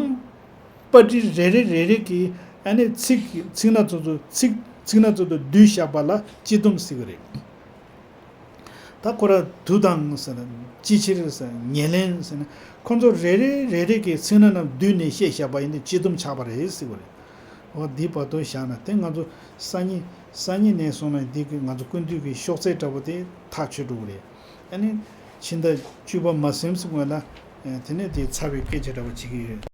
པ་ཊི་རེ་རེ་རེ་རེ་གི་ཨ་ནི་ཚིག་ཚིག་སྣ་ཚོ་ཚོ་ཚིག་ཚིག་སྣ་ཚོ་ཚོ་བསྡུས་བཞག་པ་ལ་སྤྱི་སྡོམ་ཟེར་གི་རེད། ད་ཁོ་ར་དུ་དང་ཟེར་ན་ཅི་ཕྱིར་ཟེར་ཉེར་ལེན་ཟེར་ན་ཁོ་ཚོ་རེ་རེ་རེ་རེ་གི་ཚིག་སྣ་རྣམས་བསྡུས་ནས་བཤད་བཞག་པ་ཡིན་ན་སྤྱི་སྡོམ་ཆགས་པ་རེད་ཟེར་གི་རེད། འོ་འདི་བར་དུ་བཞག་ན་དེ་ང་ཚོ་སང་ཉིན་སང་ཉིན་ནས་བཟུང་ནས་འདི་གི་ང་ཚོ་ཀུན་བཏུས་ཀྱི་ཤོག་ཚད་འདྲ་པོ་དེ་ཐག་ཆོད་འགྲོ་གི་རེད། ཨ་ནི་ཕྱི་ཟླ་བཅུ་པ་མ་ཟིན་སྔོན་ལ་དེ་ནས་དེ་ཚར་བའི་སྐད་ཆ་འདྲ་པོ་བྱེད་ཀྱི་ཡོད།